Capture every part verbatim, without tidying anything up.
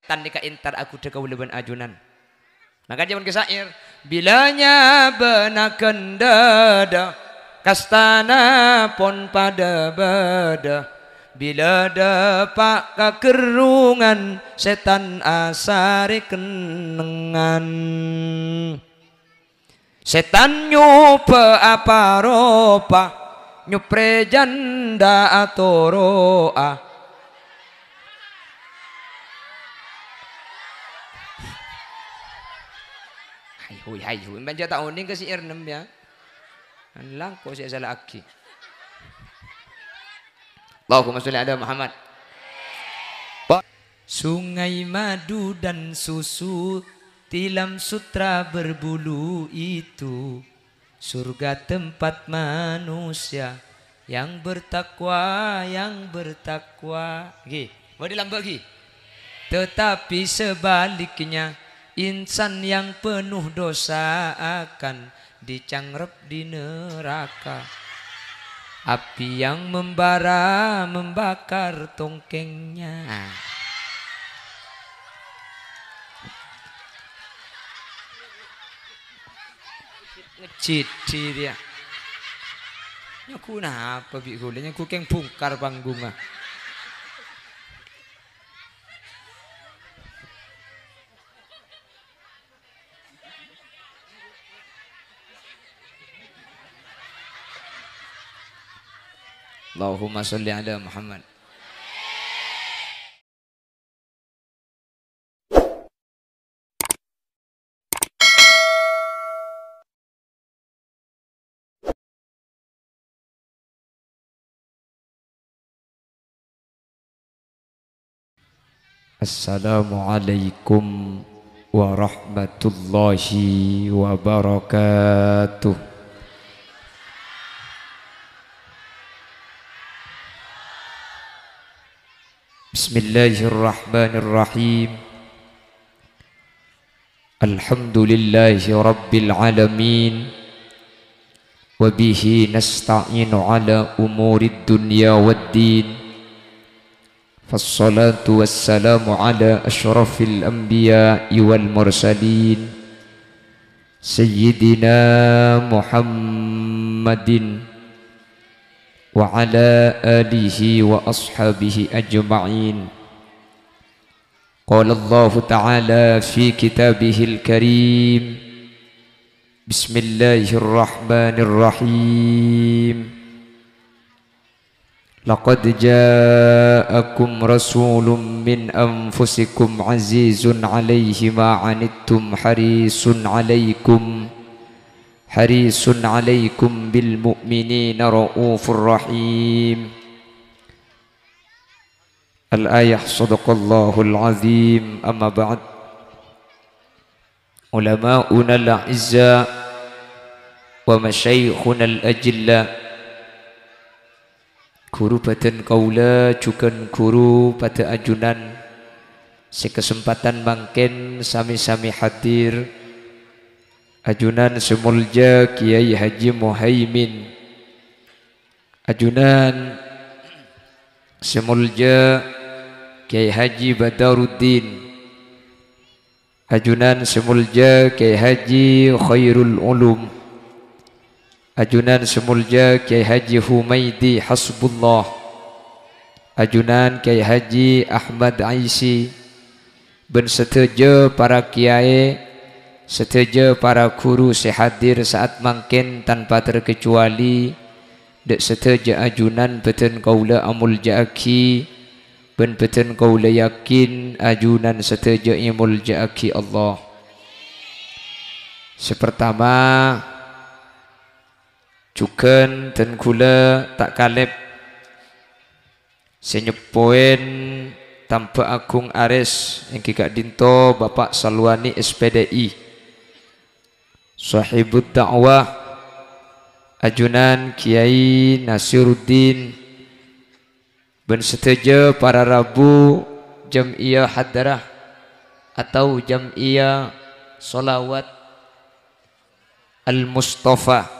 Tan nèka entar aghudhâ kaulâ bân ajunan. Maka jhâman ka syair, "Bilâ nyabâna ghândhâdhâ, kastana pon padâ bâdâ. Bilâ dâpa' ka gherrungan, sètan asarè kennengngan." Sètan nyobâ apa-ropa, nyoprè jhândhâ atoro'a. Hay, huy, hay, huy. Bân jhâ' ta' onèng ka syair nem, ya. Langkong sè èsala'aghi. Allahumma sholli ala Muhammad. Sungai madu dan susu, tilam sutra berbulu itu, surga tempat manusia yang bertakwa, yang bertakwa. Ghi, bâdâ lambâ' ghi. Tetapi sebaliknya, insan yang penuh dosa akan dicangrep di neraka. Api yang membara membakar tongkengnya. Ngejidhi dia. Nyagu napa bi' ghulâ? Nyagu kèng bungkar panggungnga. Allahumma sholli ala Muhammad. Assalamualaikum warahmatullahi wabarakatuh. Bismillahirrahmanirrahim. Alhamdulillahi rabbil alamin. Wa bihi nasta'inu ala umurid dunya wad din. Fassalatu wassalamu ala asyrafil anbiya'i wal mursalin, Sayyidina Muhammadin wa ala alihi wa ashabihi ajma'in. Qala Allahu ta'ala fi kitabihil karim, bismillahirrahmanirrahim. Laqad ja'akum rasulun min anfusikum azizun 'alaihi ma 'anittum harisun 'alaikum, harisun 'alaikum bil mu'minina raufur rahim. Al-ayah, sadaqallahul azim. Amma ba'd. Ulama'unal a'izza wa masyayikhunal ajilla, ghuru bhâdhân kaulâ jhughân ghuru padâ ajunan sè kasempadhân mangkèn sami-sami hadir, ajunan sè molja Kyai Haji Muhaimin, ajunan sè molja Kyai Haji Badaruddin, ajunan sè molja Kyai Haji Khairul Ulum, ajunan sè molja Kyai Haji Humaidi Hasbullah, ajunan Kyai Haji Ahmad Aisi, bân sadhâjâ para kiyaè, sadhâjâ para ghuru sè hadir sa'at mangkèn tanpa terkecuali, dâ' sadhâjâ ajunan bhâdhân kaulâ amolja'aghi, bân bhâdhân kaulâ yakin ajunan sadhâjâ èmolja'aghi Allah. Sè partama, jhughân dân kaulâ ta' kalèp sè nyeppoèn tamba agung arès èngghi ka'dinto Bapak Salwani S P D I, Shahibud Da'wah, ajunan Kyai Nasiruddin, bân sadhâjâ para rabu Jam'iyah Hadrah atau Jam'iyah Sholawat Al-Mustafa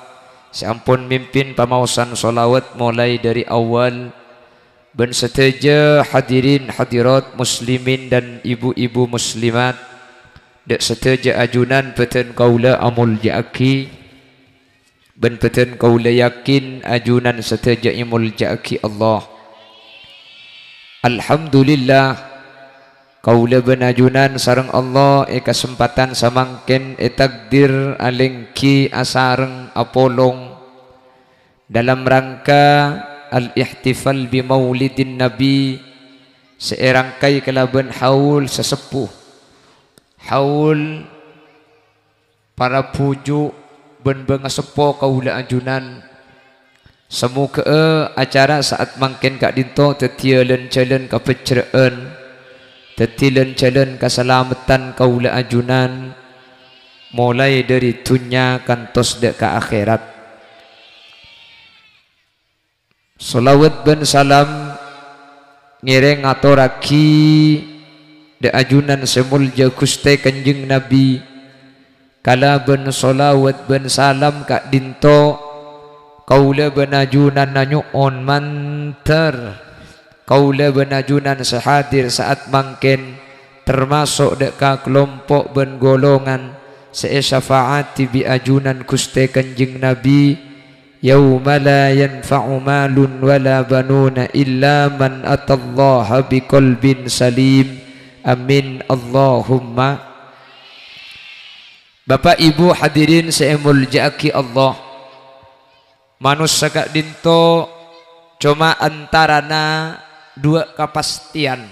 sè ampon mimpin pamaosan sholawat molaè dâri awal, Bân sadhâjâ hadirin hadirat muslimin dan ibu-ibu muslimat, dâ' sadhâjâ ajunan bâdhân kaulâ amolja'aghi, bân bâdhân kaulâ yakin ajunan sadhâjâ èmolja'aghi Allah. Alhamdulillah, kaulâ bân ajunan sareng Allah è kasempadhân samangkèn ètakdir alèngghi asareng apolong dalam rangka al-ihtifal bi Maulidin Nabi sè èrangkai kalabân haul saseppo, haul para bhuju' bân bângaseppo kaulâ ajunan. Samoghâ'â acara sa'at mangkèn ka'dinto dhâddhiyâ lan-jhâlân kabhâjhrâ'ân, dhâddhi lan-jhâlân kasalameddhân kaulâ ajunan, molaè dhâri dhunnya kantos dâ' ka akhèrat. Shalawat bân salam ngèrèng ngatorraghi dâ' ajunan sè molja Ghustè Kanjeng Nabi. Kalabân shalawat bân salam ka'dinto, kaulâ bân ajunan anyo'on mandhâr. Kaulâ bân ajunan sè hadir sa'at mangkèn, termaso' dâ' ka kalompo' bân golongan sè èsyafaati bi' ajunan Ghustè Kanjeng Nabi, "Yauma la yanfa'u malun wa la banuna illa man atallaha biqalbin salim." Amin, Allahumma. Bapa', Ibu, hadirin sè èmolja'aghi Allah, manossa ka'dinto coma antarana duwâ' kapastèyan.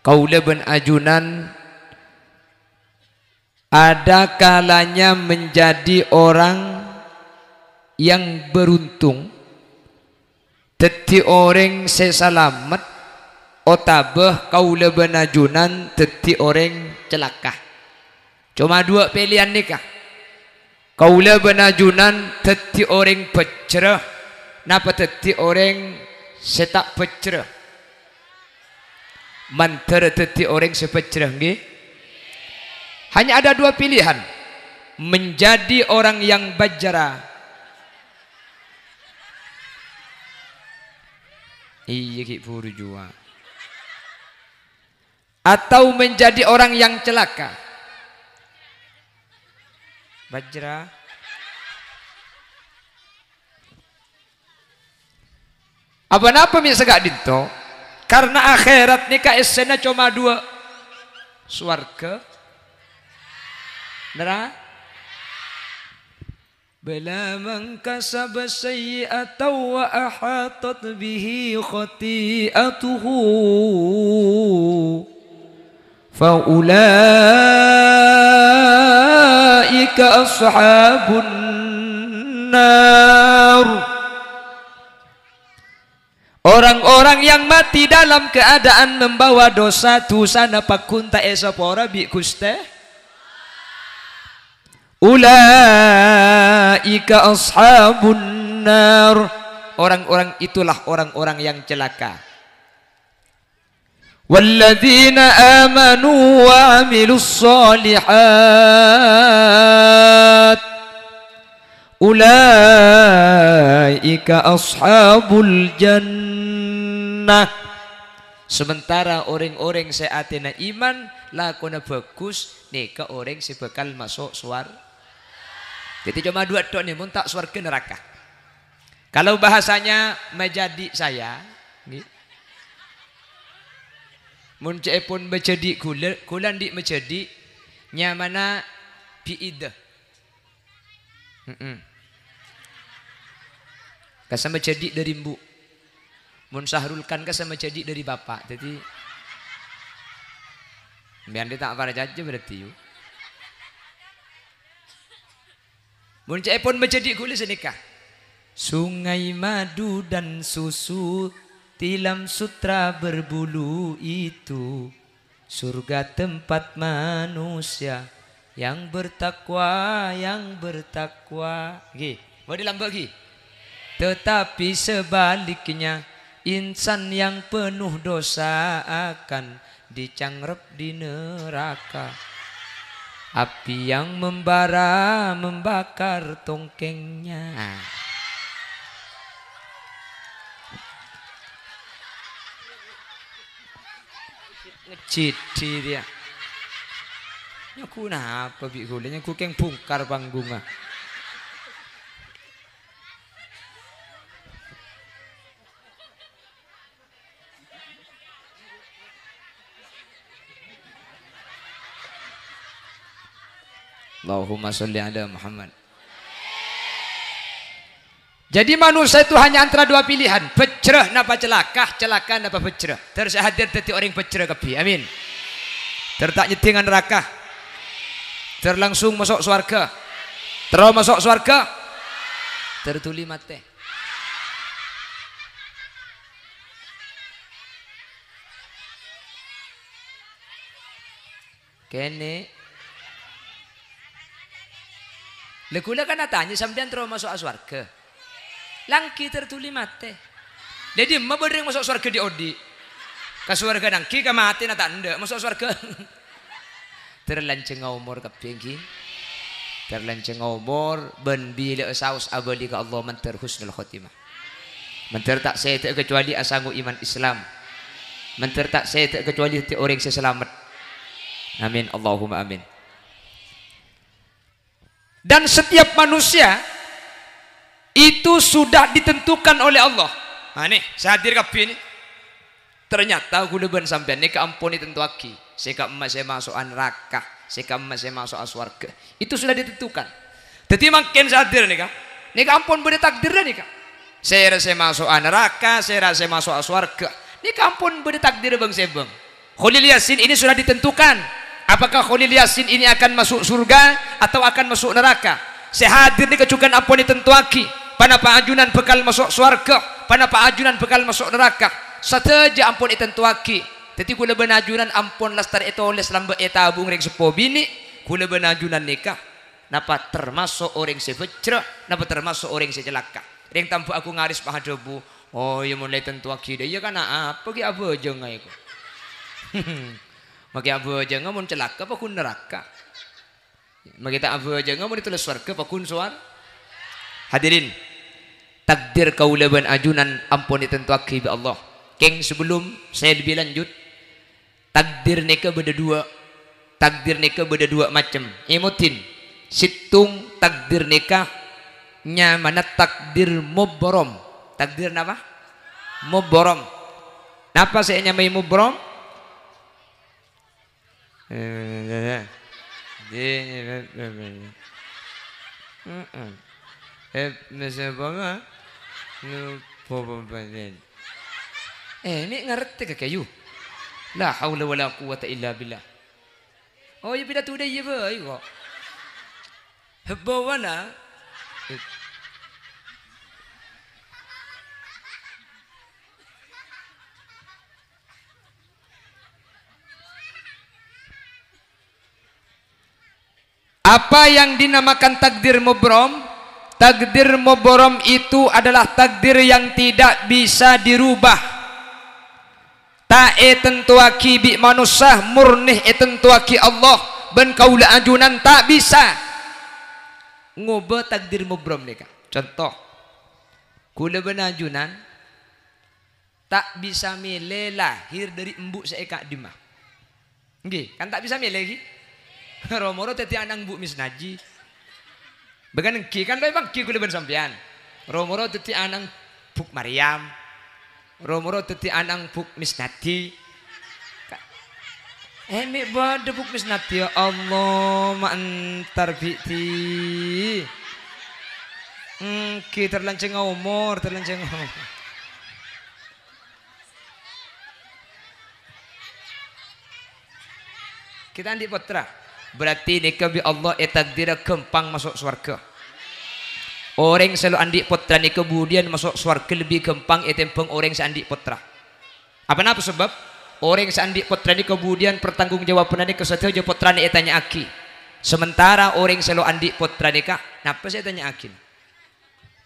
Kaulâ bân ajunan ada kalanya menjadi orang yang beruntung, dhâddhi orèng sè salamet, otabâ kaulâ bân ajunan dhâddhi orèng calaka. Coma duwâ' pèlèyan nèka. Kaulâ bân ajunan dhâddhi orèng bhâjjhrâ, napa dhâddhi orèng sè ta' bhâjjhrâ? Mandhâr dhâddhi orèng sè bhâjjhrâ, ngghi? Hanya ada dua pilihan, menjadi orang yang bhâjjhrâ. Iyâ, ghi' bhuru jhuwâ. Atau menjadi orang yang celaka. Bhâjjhrâ. Apa napa mè' saka'dinto? Karna akhèrat nèka essèna coma duwâ'. Sowarghâ. Nera-, "Bala man kasaba sayyi'atan wa ahatat bihi khati'atuhu, fa ulaika ashabun nar." Orang-orang yang mati dalam keadaan membawa dosa, dusana pagghun ta' èsapora bi' Ghustè. Ulaika ashabun nar. Orang-orang itulah orang-orang yang celaka. Walladzina amanu wa amilus shalihat, ulaika ashabul jannah. Sementara orèng-orèng sè atèna iman, lakona bhâghus, nèka orèng sè bhâkal maso' sowar-, Dhâddhi coma duwâ' tho nè, mon ta' sowarghâ naraka. Kalau bahasanya majhâdhi saya, ngghi. Mon ca'èpon majhâdhi ghulâ, ghulâ andi' majhâdhi, nyamana Bi'idhâ. Heeh. Kassa majhâdhi dhâri embu'. Mon Sahrul kan kassa majhâdhi dhâri bapa'. Dhâddhi, sampèyan ta' parcajâ berarti, yu. Mon ca'èpon majhâdhi ghulâ sanèka. Sungai madu dan susu, tilam sutra berbulu itu, surga tempat manusia yang bertakwa, yang bertakwa. Ngghi, bâdâ lambâ' ghi. Tetapi sebaliknya, insan yang penuh dosa akan dicangrep di neraka. Api yang membara membakar tongkengnya. Jidhi rèya. Nyangghu napa bi' ghulâ? Nyangghu kèng bhungkar panggungnga. Allahumma sholli ala Muhammad. Jadi, manusia itu hanya antara dua pilihan, bhâjrâ napa calaka, calaka napa bhâjrâ. Terros sè hadir dhâddhi orèng bhâjrâ kabbhi. Amin. Terros ta' nyeddhing ka naraka. Terros langsung maso' sowarghâ. Terros maso' sowarghâ. Terros dhuli matè. Kènè'. Lha, ghulâ kan atanya, sampèyan terro maso'a sowarghâ? La ènggi terro dhuli matè. Lha, dimma bâdâ orèng maso' sowarghâ dhi'-odhi'? Ka sowarghâna ènggi, ka matèna ta' endâ', maso' sowarghâ. Terro lanjhângnga omor kabbhi, ènggi. Terro lanjhângnga omor bân bilâ'â saos abâli ka Allah mandhâr husnul khotimah. Mandhâr ta' sèdhâ kecuali asango iman Islam. Mandhâr ta' sèdhâ kecuali dhâddhi orèng sè salamet. Amin, Allahumma amin. Dan setiap manusia itu sudah ditentukan oleh Allah. Nah, nè, sè hadir kabbhi nè. Ternyata ghulâ bân sampèyan nèka ampon ètantowaghi, sè ka'imma sè maso'a naraka, sè ka'imma sè maso'a sowarghâ. Itu sudah ditentukan. Dhâddhi mangkèn sè hadir nèka, nèka ampon bâdâ takdirra nèka. Sèra sè maso'a naraka, sèra sè maso'a sowarghâ. Nèka ampon bâdâ takdirra bâng-sèbâng. Kholil Yasin ini sudah ditentukan. Apakah Kholil Yasin ini akan masuk surga atau akan masuk neraka? Sè hadir nèka jhughân ampon ètantowaghi, ponapa ajunan bhâkal maso' sowarghâ, ponapa ajunan bhâkal maso' naraka. Sadhâjâ ampon ètantowaghi. Dhâddhi ghulâ bân ajunan ampon lastarè ètolès lambâ' ètabung rèng seppo binè', ghulâ bân ajunan nèka napa termaso' orèng sè bhâjrâ, napa termaso' orèng sè calaka. Rèng Tambâ' Agung Aris pas adhâbu, "Oh, iyâ, mon la ètantowaghi dâ' iyâ, kana' apa ghi' abhâjângnga èko? Makè abhâjângnga mon calaka paghun naraka. Makè ta' abhâjângnga mon ètolès sowarghâ paghun sowar." Hadirin, takdir kaulâ bân ajunan ampon ètantowaghi bi' Allah. Kèng, sabellum saya lebih lanjut, takdir nèka bâdâ duwâ'. Takdir nèka bâdâ duwâ' macem. Èmodhin, sèttong takdir nèka nyamana takdir mubrom. Takdir napa? Mubrom. Napa sè ènyamaè mubrom? Heeh. Eh, mese apa, Ma? Nu popo panen. Eh, mè' ngartè ka kayu. La haula wala quwwata illa billah. Oh, iyâ, pidato dâ' iyâ bhâi kok. Hebbawana. Apa yang dinamakan takdir mubrom? Takdir mubrom itu adalah takdir yang tidak bisa dirubah. Ta' ètantowaghi bi' manossa, murni ètantowaghi Allah, bân kaulâ ajunan ta' bisa ngobâ takdir mubrom nèka. Conto, kaulâ bân ajunan ta' bisa mèlè lahir dâri embu' sè è ka'dimma. Ènggi, kan ta' bisa mèlè, ghi? Ro-moro dhâddhi ana' embu' Misnaji. Bâgân ènggi, kan lo èpangghi kaulâ bân sampèyan. Ro-moro dhâddhi ana' Bu' Maryam. Ro-moro dhâddhi ana' Bu' Misnadi. Ka-, eh, mè' bâdâ Bu' Misnadi, ya Allah, ma' entar bi' di. Ènggi, terlanjhângnga omor, terlanjhângnga omor. Kita andi' pottra. Berarti nèka bi' Allah ètakdirâ ghâmpang maso' sowarghâ. Orèng sè lo' andi' pottra nèka budiyân maso' sowarghâ lebbi ghâmpang ètèmbhâng orèng sè andi' pottra. Apa napa sabâb? Orèng sè andi' pottra nèka budiyân pertanggungjawabanna nèka sadhâjâ pottrana ètanya'aghi. Sementara orèng sè lo' andi' pottra nèka, napa sè ètanya'aghi?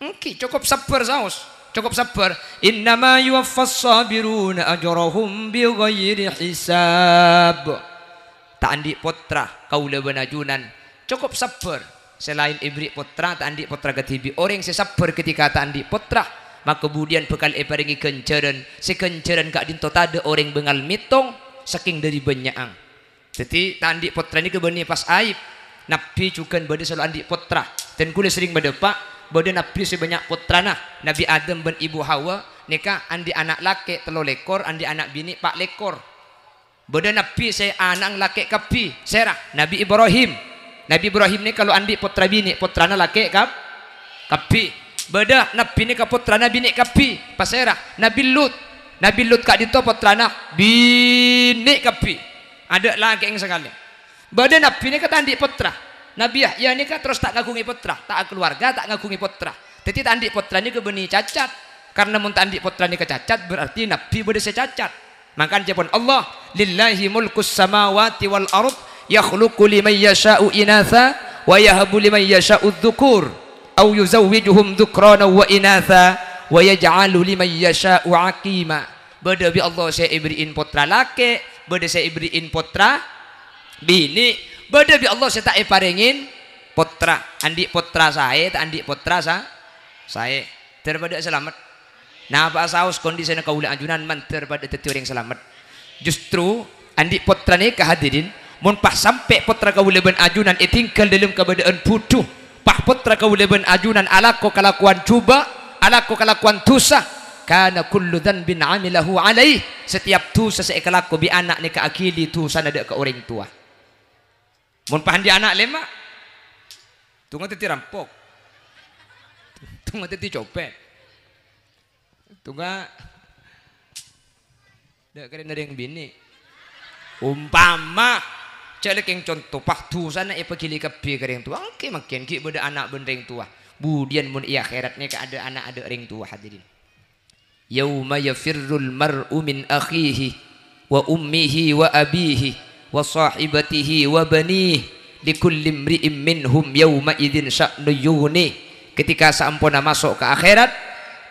Ènggi, cokop sabbhâr saos. Cokop sabbhâr. "Innama yuwaffas sabiruna ajrahum bighairi hisab." Ta' andi' pottra, kaulâ bân ajunan. Cokop sabbhâr. Sè laèn èberri' pottra, ta' andi' pottra kadhibi'. Orèng sè sabbhâr ketika ta' andi' pottra, maka budiyân bhâkal èparèngè ghânjhârân. Sè ghânjhârân ka'dinto tadâ' orèng bângal mètong. sakèng dhâri bânnya'an. Dhâddhi, ta' andi' pottra nèka bânnè pas aib. Nabbhi jhughân bâdâ sè lo' andi' pottra. Dan kaulâ serrèng madâpa', bâdâ nabbhi sè bânnya' pottrana. Nabbhi Adam bân Ibu Hawa nèka andi' ana' lakè' tello lèkor, andi' ana' binè' pa' lèkor. Bâdâ nabbhi sè ana'na lakè' kabbhi, sèra? Nabbhi Ibrahim. Nabbhi Ibrahim nèka lo' andi' pottra binè', pottrana lakè' kab-, kabbhi. Bâdâ nabbhi nèka pottrana binè' kabbhi, pasèra? Nabbhi Lut. Nabbhi Lut ka'dinto pottrana binè' kabbhi. Adâ' lakè'na sakalè. Bâdâ nabbhi nèka ta' andi' pottra. Nabbhi Yahya nèka terros ta' ngaghungè pottra, ta' akaluwarga, ta' ngaghungè pottra. Dhâddhi ta' andi' pottra nèka bânnè cacat. Karna mon ta' andi' pottra nèka cacat, berarti nabbhi bâdâ sè cacat. Mangkana ca'èpon Allah, "Lillahi mulkus samawati wal ard, yakhluqu liman yasha'u inatha, wa yahabu liman yasha'u dzukur, au yuzawwijuhum dzukrana wa inatha, wa yaj'alu liman yasha'u aqima." Bâdâ bi' Allah sè èberri'in pottra lakè', bâdâ sè èberri'in pottra binè', bâdâ bi' Allah sè ta' èparèngè pottra. Andi' pottra saè, ta' andi' pottra sa-, saè. Dâr-padâ salamet. Napa'a saos kondisina kaulâ ajunan mandhâr padâ dhâddhi orèng salamet? Justru andi' pottra nèka, hadirin, mon pas sampè' pottra kaulâ bân ajunan ètinggal dâlem kabâdâ'ân budhu, pas pottra kaulâ bân ajunan alako kalakowan jhubâ', alako kalakowan dhusa, kana kullu dzanbin 'amilahu 'alaih, setiap dhusa sè èkalako bi' ana' nèka aghili dhusana dâ' ka orèng towa. Mon pas andi' ana' lèma', tonga dhâddhi rampok. Tonga dhâddhi copèt. Tonga dâ' karèna rèng binè'. Umpama, jhâ' lakèng conto, pas dhusana èpaghili kabbhi ka rèng towa. Ènggi mangkèn ghi' bâdâ ana' bân rèng towa. Budiyân mon è akhèrat nèka adâ' ana' adâ' rèng towa, hadirin. "Yauma yafirrul mar'u min akhihi wa ummihi wa abihi wa sahibatihi wa banihi, likulli imri'im minhum yauma idzin sya'nun yughni." Ketika saamponna maso' ka akhèrat,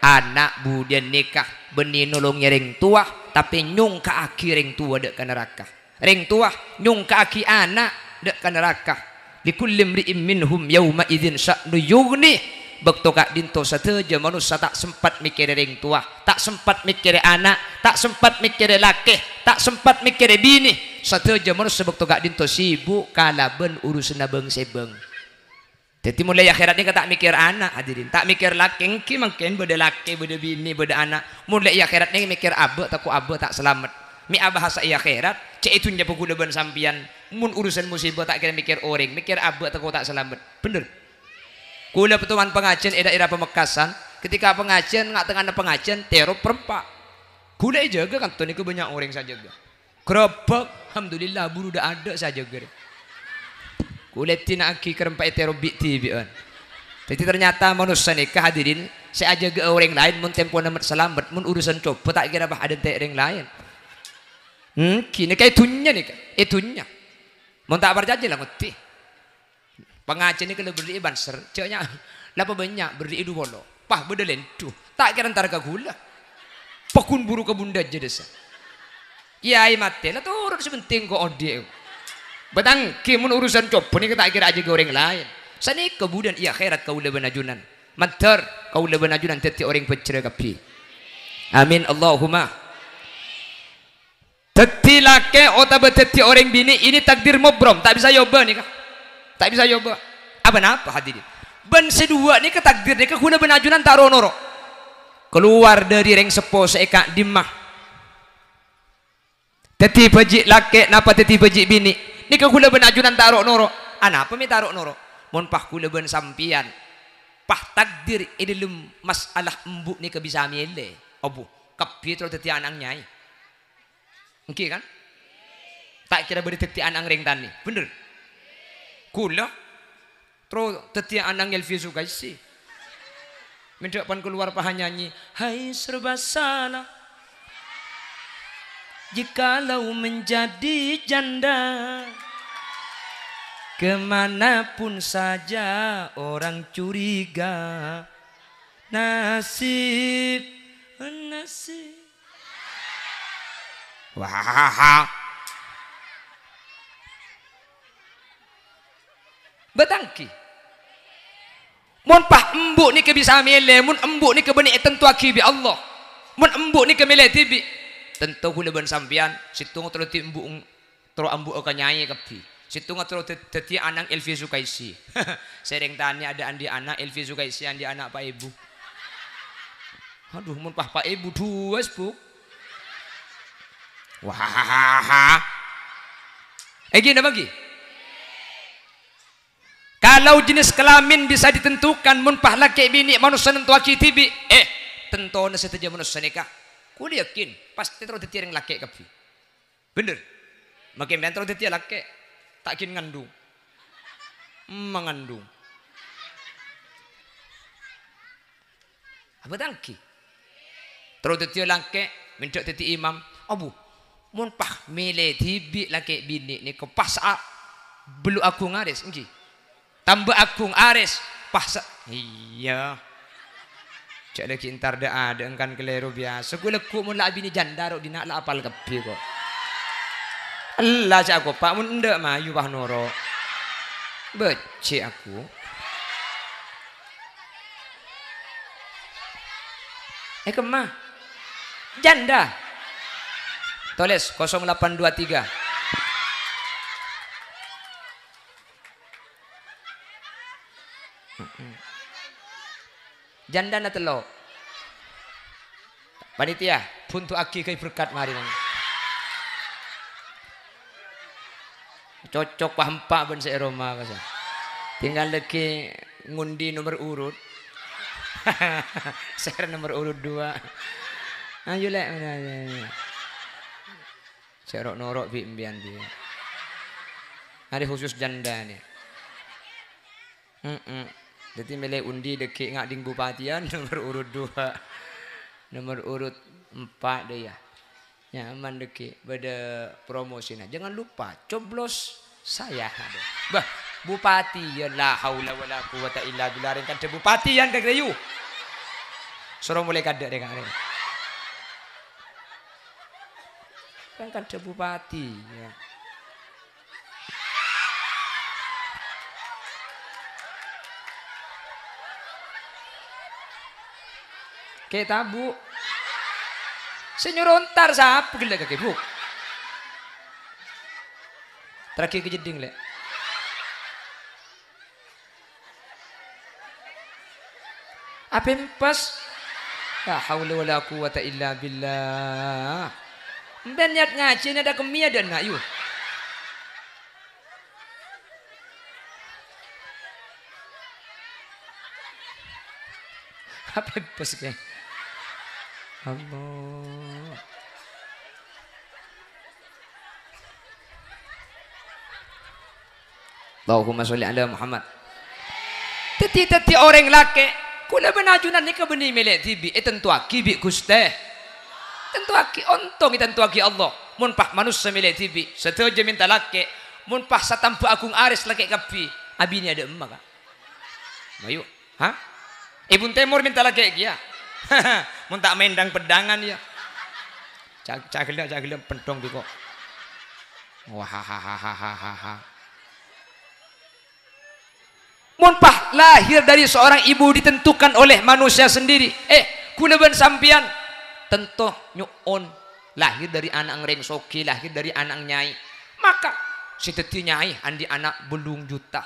ana' budiyân nèka bânnè nolongè rèng towa, tapè nyongka'aghi rèng towa dâ' ka naraka. Rèng towa nyongka'aghi ana' dâ' ka naraka. "Likulli imri'im minhum yauma idzin sya'nun yughni." Bâkto ka'dinto sadhâjâ manossa ta' sempat mèkkèrè rèng towa, ta' sempat mèkkèrè ana', ta' sempat mèkkèrè lakè, ta' sempat mèkkèrè binè. Sadhâjâ manossa bâkto ka'dinto sibuk kalabân urusanna bâng-sèbâng. Dhâddhi, mon la è akhèrat nèka ta' mèkkèr ana', hadirin, ta' mèkkèr lakè, ènggi mangkèn bâdâ lakè, bâdâ binè, bâdâ ana'. Mon la è akhèrat nèka mèkkèr abâ', tako' abâ' ta' salamet. Mè' abhâsa è akhèrat, cè' è dhunnya bhâ ghulâ bân sampèyan, mon urusan musibah ta' kèra mèkkèr orèng, mèkkèr abâ' tako' ta' salamet. Bhender? Ghulâ patowan pangajiân è dhaèra Pamekasan, ketika pangajiân, nga'-tengnga'anna pangajiân, terop rempa'. Ghulâ èjâgâ kanto nèka bânnya' orèng sè ajâgâ. Grabâk, alhamdulillah, buru dâ'-adâ' sè ajâgâ rè. Ghulâ èdina'aghi karempa'è terop bi'-dhibi'ân. Dhâddhi, ternyata manossa nèka, hadirin, sè ajâgâ'â orèng laèn mon tempona met-salamet, mon urusan cobâ ta' kèra pas adhânte' rèng laèn. Hmm, ghi nèka è dhunnya nèka, è dhunnya. Mon ta' parcajâ la ngoddi. Pangajiân nèka la berri'i banser, jâ' nya-, la pabânnya' berri'i du polo. Pas bâdâ lèndhu, ta' kèra entar ka ghulâ. Paggun buru ka bundhâ jâ' dâsa. Kèyaè matè, la torot sè pentèng ko' odi'. Bâtanggi mon urusan cobâ nèka ta' kèra ajâgâ orèng laèn. Sanèka budiyân è akhèrat kaulâ bân ajunan. Mandhâr kaulâ bân ajunan dhâddhi orèng bhâjhrâ kabbhi. Amin, Allahumma. Dhâddhi lakè otabâ dhâddhi orèng binè' ini takdir mubrom, ta' bisa èobâ nèka. Ta' bisa èobâ. Apa-napa, hadirin? Bân sè duwâ' nèka takdir nèka ghulâ bân ajunan ta' ro'-noro'. Kalowar dhâri rèng seppo sè è ka'dimma. Dhâddhi bhâji' lakè' napa dhâddhi bhâji' binè'. Nèka ghulâ bân ajunan ta' ro'-noro'. Anapa mè' ta' ro'-noro'? Mon pas ghulâ bân sampèyan, pas takdir è dhâlem masalah embu' nèka bisa mèlè. Abu, kabbhi terro dhâddhi ana'na nyai. Ènggi, kan? Ta' kèra bâdâ dhâddhi ana'na rèng tanè. Bhender? Ghulâ terro dhâddhi ana'na Elvi Sukaisi. Mèndhâ' pan kalowar paha nyanyi, "Hai serba salah, jikalau menjadi janda, ke mana pun saja orang curiga. Nasib, nasib." Wah. Bâtanggi. Mon pas embu' nèka bisa mèlè, mon embu' nèka bânnè ètantowaghi bi' Allah, mon embu' nèka mèlè dhibi', Tanto kaulâ bân sampèyan, sèttonga terro dâddhi embu', terro embu'â ka nyai kabbhi. Sèttonga terro dâd-, dâddhi ana'na Elvi Sukaisi. Sè rèng tanè adâ' andi' ana', Elvi Sukaisi andi' ana' pa' èbu. Adhu, mon pa', pa' èbu duwâ, Bu. Wah. Èngghi napa èngghi? Kalau jenis kelamin bisa ditentukan, mon pas lakè' binè' manossa nentoaghi dhibi', eh, tentona sadhâjâ manossa nèka, kaulâ yakin, pastè terro dâddhi orèng lakè' kabbhi. Bhender? Makè sampèyan terro dâddhiyâ lakè', ta' ghi' ngandung. Mangandung. Apa ta' èngghi? Terro dâddhiyâ lakè', mèndhâ dâddhi imam. Abu, mon pas mèlè dhibi' lakè' binè' nèka pas a-, bellu' aghung arès, èngghi? Tamba aghung arès, pas a-, iyâ. Jhâ' laghi' entar dâ'-adâ' engkan kalèro biyasa. Ghu-lagghu' mon la abinè janda ro' dinna' la apal kabbhi, ko'. Ella jhâ' akopa' mon endâ' mayu pas noro'. Bâjhi' aku. Eh, kemma? Janda. Tolès, kosong delapan dua tiga. Jandana tello'. Panitia, buntu'aghi ghâbây berkat marè nèng. Cocok pa' empa' bân sè è roma, pas. Tinggal laghi' ngundi nomor urut. Sèra nomor urut dua. Ayo, Lè'. Sè ro'-noro' bi' empèyan, bi'. Arè khusus janda, nè. Mm-mm. Dhâddhi mèlè undi dhâggi' nga' dhing bupatiyan, nomor urut dua. Nomor urut empat dâ' iyâ. Nyaman dhâggi', bâdâ promosina. Jangan lupa coblos saya. Aduh. Bâh, bupatiyan, la haula wala quwwata illa billah, rèng kandhâ bupatiyan ka Grayu. Soro molè kadâ' rèng, rèng. Kan kandhâ bupati, ya. Kè tabu'. Sè nyoro entar sapa ghellâ' kakè, Bu? Teraghi ka jeddhing, Lè'. Apèmpes. La haula wala quwwata illa billah. Empèyan niat ngajhi, niat akemmè adâ' enna', yu. Apèmpes, kè. Allah. Allahumma sholli ala Muhammad. Dhâddhi, dhâddhi orèng lakè', kaulâ bân ajunan nèka bânnè mèlè dhibi', ètentoaghi bi' Ghustè. Tentoaghi, ontong ètentoaghi Allah. Mon pas manossa mèlè dhibi', sadhâjâ mènta lakè', mon pas satamba aghung arès lakè' kabbhi, abinè adâ' emma, Ka'. Mayu. Hah? È Bun Tèmor mènta lakè' kèya. Mon ta' mèndhâng peddhângan, yâ. Ca-, ca' ghellâ', ca' ghellâ' penthong bi' ko'. Wahahahahahaha. Mon pas lahir dari seorang ibu ditentukan oleh manusia sendiri, eh, kaulâ bân sampèyan tanto nyo'on lahir dari ana' orèng soghi, lahir dari ana' nyai. Maka sè dhâddhi nyai andi' ana' bâllung juta.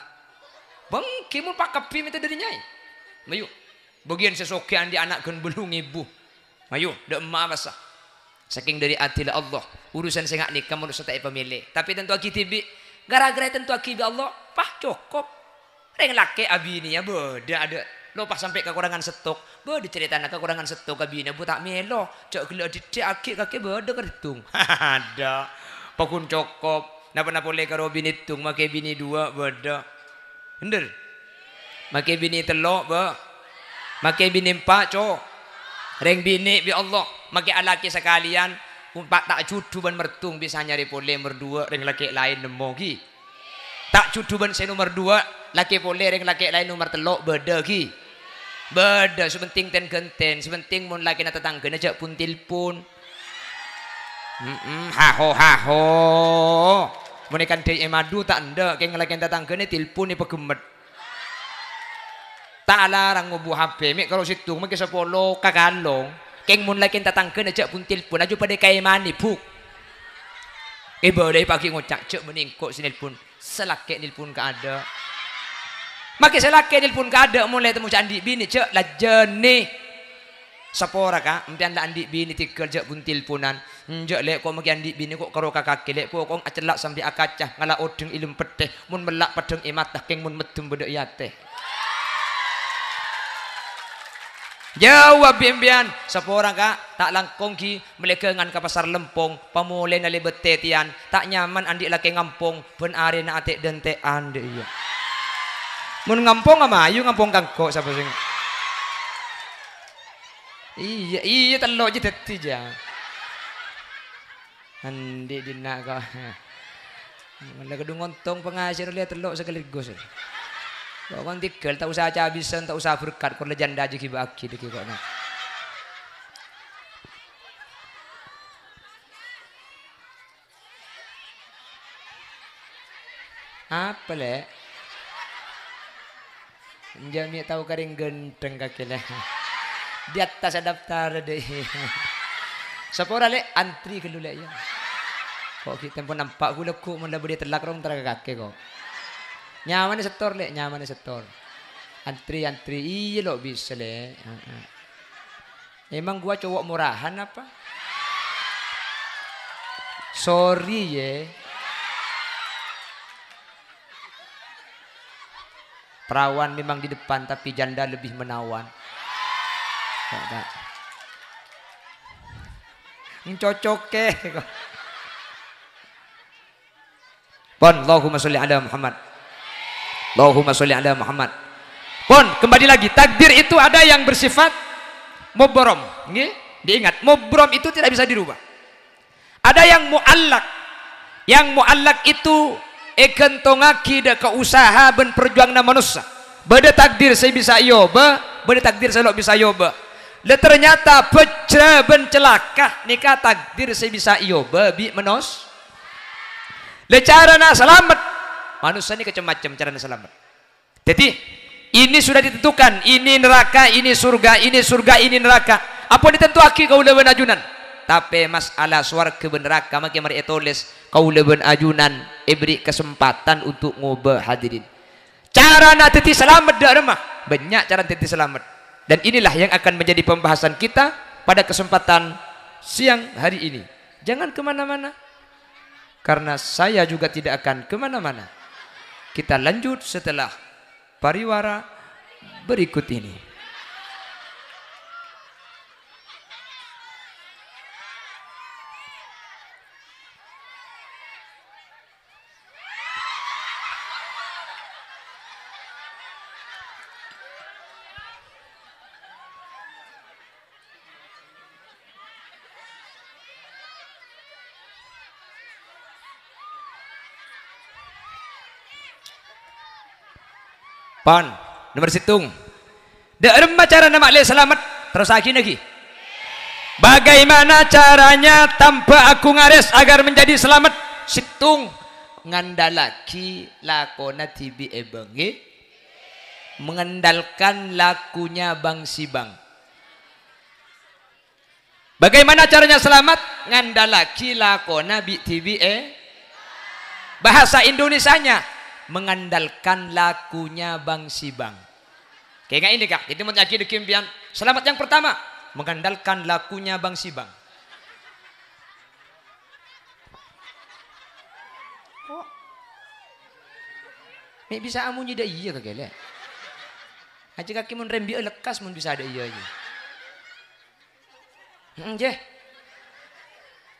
Bângkè mon pas kabbhi mènta dhâri nyai. Mayu. Bâgiyân sè soghi andi' ana' ghân bâllung èbu. Mayu, dâ' emma' passa. Sakèng dhâri adilla Allah, urusan sè nga' nèka manossa ta' èpamèlè. Tapè tantoaghi dhibi', ghârâ-ghârâ ètantoaghi bi' Allah, pas cokop. Rèng lakè' abinèya bâdâ, adâ'. Lo pas sampè' kakorangan stok. Bâdâ carètana kakorangan stok abinè, bu ta' mèlo. Jhâ' ghellâ' adhiddhi'aghi kakè bâdâ kardung. Adâ'. Paghun cokop. Napa-napa polè karo binè èdhung, makè binè duwâ' bâdâ. Bhender? Makè binè tello', bâ. Makè binè empa', co. Rèng binè' bi' Allah. Makè alakè sakalèyan, empa' ta' jhudhu bân mardhung bisa nyarè polè nomer duwâ', rèng lakè' laèn nemmo, ghi. Ta' jhudhu bân sè nomer duwâ', lakè polè rèng lakè' laèn nomer tello', bâdâ, ghi. Bâdâ, sè pentèng ten-ghântèn, sè pentèng mon lakèna tatangghâna jhâ' pon-telpon. Mm-mm, haho, haho. Mon èkandhâi è madu ta' endâ', kèng lakèna tatangghâna telpon èpaghemmet. Ta' alarang ngobu H P, mè' karo sèttong, mangkè sapolo kakalong. Kèng mon lakèn tatangghâna jhâ' bun-telpon, ajhu padâ kaèmane, Bu'. Èbâlâi paghi' ngoca', "Jhâ' bânnè engko' sè nelpon, sè lakè' nelpon kaadâ'." Make sè lakè' nelpon kaadâ', mon la ètemmo jhâ' andi' binè, jhâ' lajânè. Sapora, Ka', empèyan la andi' binè tèghâl jhâ' bun-telponan. Enjâ', Lè', ko' make andi' binè ko' karo kakè, Lè', bokong acella' sampè' akaca, ngala' odheng è lem pettè, mon mella' peddhâng è mata, kèng mon meddhem bâdâ è atè. Jawab bi' empèyan, sapora, Ka', ta' langkong ghi' mellè ghângan ka Pasar Lempong, pamolèna lèbât tètèyan, ta' nyaman andi' lakè ngampong, bân arèna atè'-dântè'an, dâ' iyâ. Mon ngampong, amayu ngampong ka engko', sapa sè ng-, iyâ, iyâ, tello' jâ dâddhi, jâ. Andi' dinna' ko'. Mala kadhung ontong pangajiân olle tello' sekaligus. Pokokna tèghâl, ta' osa cabisân, ta' osa berkat, kor la janda jâ ghibâ'aghi dâggi' ko', nah. Apa, Lè'? Enjâ' mè' tao karèng ghântheng kakè, Lè'. Di attas daftar dâ' iyâ. Sapora, Lè', antri ghâllu, Lè', yâ. Ko' ghi' tempo nampa' ghulâ ghu' mon la bâdâ tellak rong tara ka kakè, ko'. Nyamanè setor, Lè', nyamanè setor. Antri, antri. Iyâ, lo' bisa, Lè'. Heeh. Emang gua cowok murahan apa? Sorry, ye. Perawan memang di depan, tapi janda lebih menawan. Kok tak? Ncocoke kok. Pon, Allahumma sholli ala Muhammad. Allahumma sholli ala Muhammad. Pon, kembali lagi, takdir itu ada yang bersifat mubrom, nggih? Diingat, mubrom itu tidak bisa dirubah. Ada yang muallak. Yang muallak itu èghântongaghi dâ' ka usaha bân parjuwanganna manossa. Bâdâ takdir sè bisa èobâ, bâdâ takdir sè lo' bisa èobâ. La ternyata bhâjhrâ bân calaka nèka takdir sè bisa èobâ bi' manos-, la carana salamet. Manossa nèka cem-macem carana salamet. Jadi, ini sudah ditentukan, ini neraka, ini surga, ini surga, ini neraka. Ampon ètantoaghi kaulâ bân ajunan. Tapè masalah sowarghâ bân neraka makè marè ètolès, kaulâ bân ajunan èberri' kasempatan untuk ngobâ, hadirin. Carana dhâddhi salamet dâ' remma, bânnya' cara dhâddhi salamet. Dan inilah yang akan menjadi pembahasan kita pada kesempatan siang hari ini. Jangan kemana-mana, karena saya juga tidak akan kemana-mana. Kita lanjut setelah pariwara berikut ini. Pon, nomer sèttong. Dâ' remma carana ma'lè salamet? Terrossaghi, naghi. Bagaimana caranya tambhâ agung arès agar menjadi selamat? Sèttong, ngandalaghi lakona dhibi' è bângè. Mengandalkan lakunya bang-sibang. Bagaimana caranya selamat? Ngandalaghi lakona bi'-dhibi'è. Bahasa Indonesianya, mengandalkan lakunya bang-sibang. Kaènga'è nèka, jadi mon èaghi dhâggi' empèyan, selamat yang pertama, mengandalkan lakunya bang-sibang. Kok mè' bisa amonyè dâ' iyâ ka kèlè'? Ajâ kakè mon rembi'â lekkas mon bisa dâ' iyâ, iyâ. Heeh, ngghi.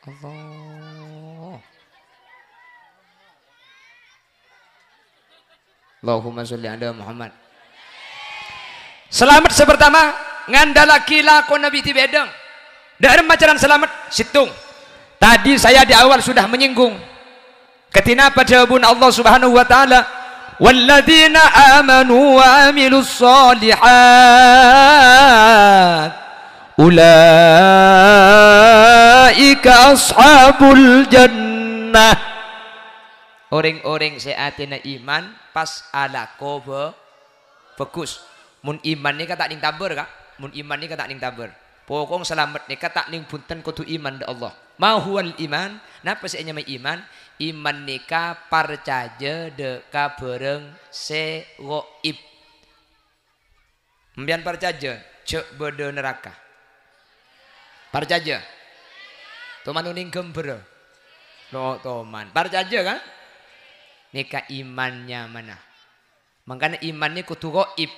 Allah. Allahumma sholli ala Muhammad. Selamat sè pertama, ngandalaghi lakona bi'-dhibi' èdhâng. Dâ' remma carana selamat? Sèttong. Tadi saya di awal sudah menyinggung. Kadhi napa jawabun Allah Subhanahu wa Ta'ala? "Walladzina amanu wa amilus shalihat, ulaika ashabul jannah." Orèng-orèng sè atèna iman, pas alako bhâ-, bhâghus. Mon iman nèka ta' nèng tabâr, Ka'. Mon iman nèka ta' nèng tabâr. Pokong salamet nèka ta' nèng bhunten kodhu iman dâ' Allah. Ma huwal iman? Napa sè ènyamaè iman? Iman nèka parcajâ dâ' ka bhârâng sè ghaib. Sampèyan parcajâ jhâ' bâdâ naraka? Parcajâ? Toman onèng ghâmbhârrâ? Lo, toman. Parcajâ, kan? Nèka iman nyamana. Mangkana iman nèka kodhu ghaib.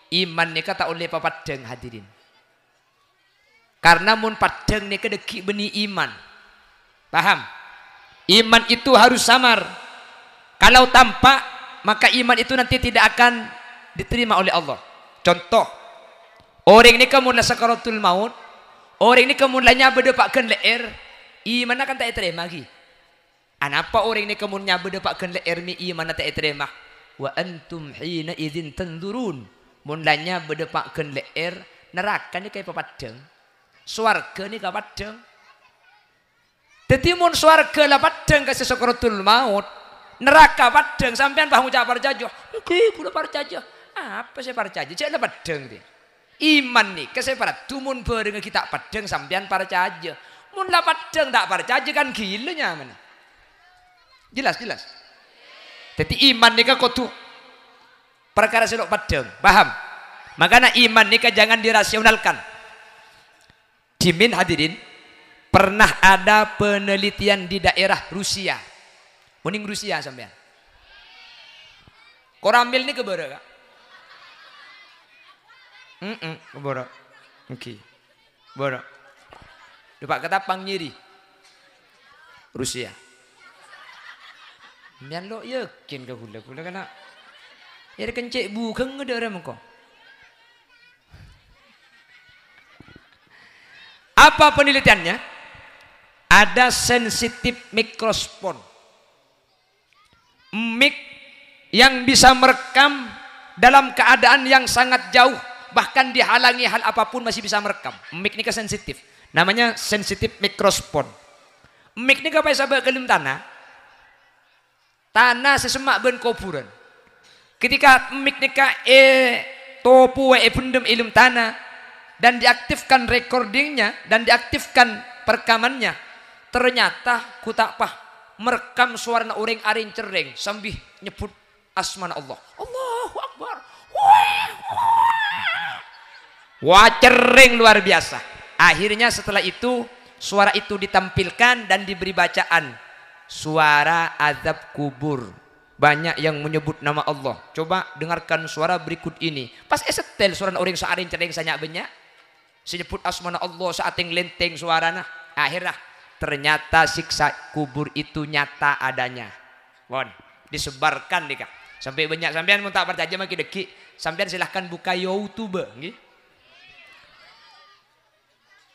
Iman nèka ta' ollè papaddhâng, hadirin. Karena mon paddhâng nèka dhâggi' bânnè iman. Paham? Iman itu harus samar. Kalau tampak, maka iman itu nanti tidak akan diterima oleh Allah. Contoh, orèng nèka mon la sakaratul maut, orèng nèka mon la nyabâdâ pa' ghân lè'èr, imanna kan ta' ètarèma, ghi. Anapa orèng nèka mon nyabâdâ pa' ghân lè'èr mè' imanna ta' ètarèma? "Wa antum hina idzin tanzurun." Mon la nyabâdâ pa' ghân lè'èr, naraka nèka èpapaddhâng. Sowarghâ nèka paddhâng. Dhâddhi, mon sowarghâ la paddhâng ka sè sakaratul maut, naraka paddhâng, sampèyan pas ngoca' parcajâ, "Èngghi, kaulâ parcajâ." Apa sè parcajâ? Jhâ' la paddhâng, tè. Iman nèka sè paraddhu, mon bhârângnga ghi' ta' paddhâng sampèyan parcajâ. Mon la paddhâng ta' parcajâ kan ghilâ nyamana. Jelas, jelas? Dhâddhi iman nèka kodhu parkara sè lo' paddhâng. Paham? Makana iman nèka jangan dirasionalkan. Dhimèn hadirin, pernah ada penelitian di daerah Rusia. Onèng Rusia sampèyan? Koramil nèka bârâ', Ka'? Mm-mm, bârâ'. Èngghi. Bârâ'. Dâpa' Ketapang nyèri. Rusia. Sampèyan lo' yakin ka kaulâ, kaulâ kana' èkèncè' bughângnga dâ' rèya mengko. Apa penelitiannya? Ada sensitif mikrospon. Mik yang bisa merekam dalam keadaan yang sangat jauh, bahkan dihalangi hal apapun masih bisa merekam. Mik nèka sensitif. Namanya sensitif mikrospon. Mik nèka pas èsabâ' ka dâlem tana. Tana sè semma' bân kobhurân. Ketika mik nèka ètopowa, èbhendhem è dâlem tana, dan diaktifkan recordingnya, dan diaktifkan perekamannya, ternyata ghu ta' pas merekam sowarana orèng arèng-cerrèng sambi nyebbhut asmana Allah. "Allahu Akbar." Wah, cerrèng luar biasa. Akhirnya setelah itu, suara itu ditampilkan dan diberi bacaan, suara azab kubur. Banyak yang menyebut nama Allah. Coba dengarkan suara berikut ini. Pas èsettèl sowarana orèng sè arèng-cerrèng sè nya'-bânnya'. Sè nyebbhut asmana Allah sè atèng-lèntèng sowarana. Akhirnya, ternyata siksa kubur itu nyata adanya. Pon, disebarkan nèka. Sampè' bânnya' sampèyan mon ta' parcajâ maghi dhâggi', sampèyan silahkan buka YouTube, ngghi.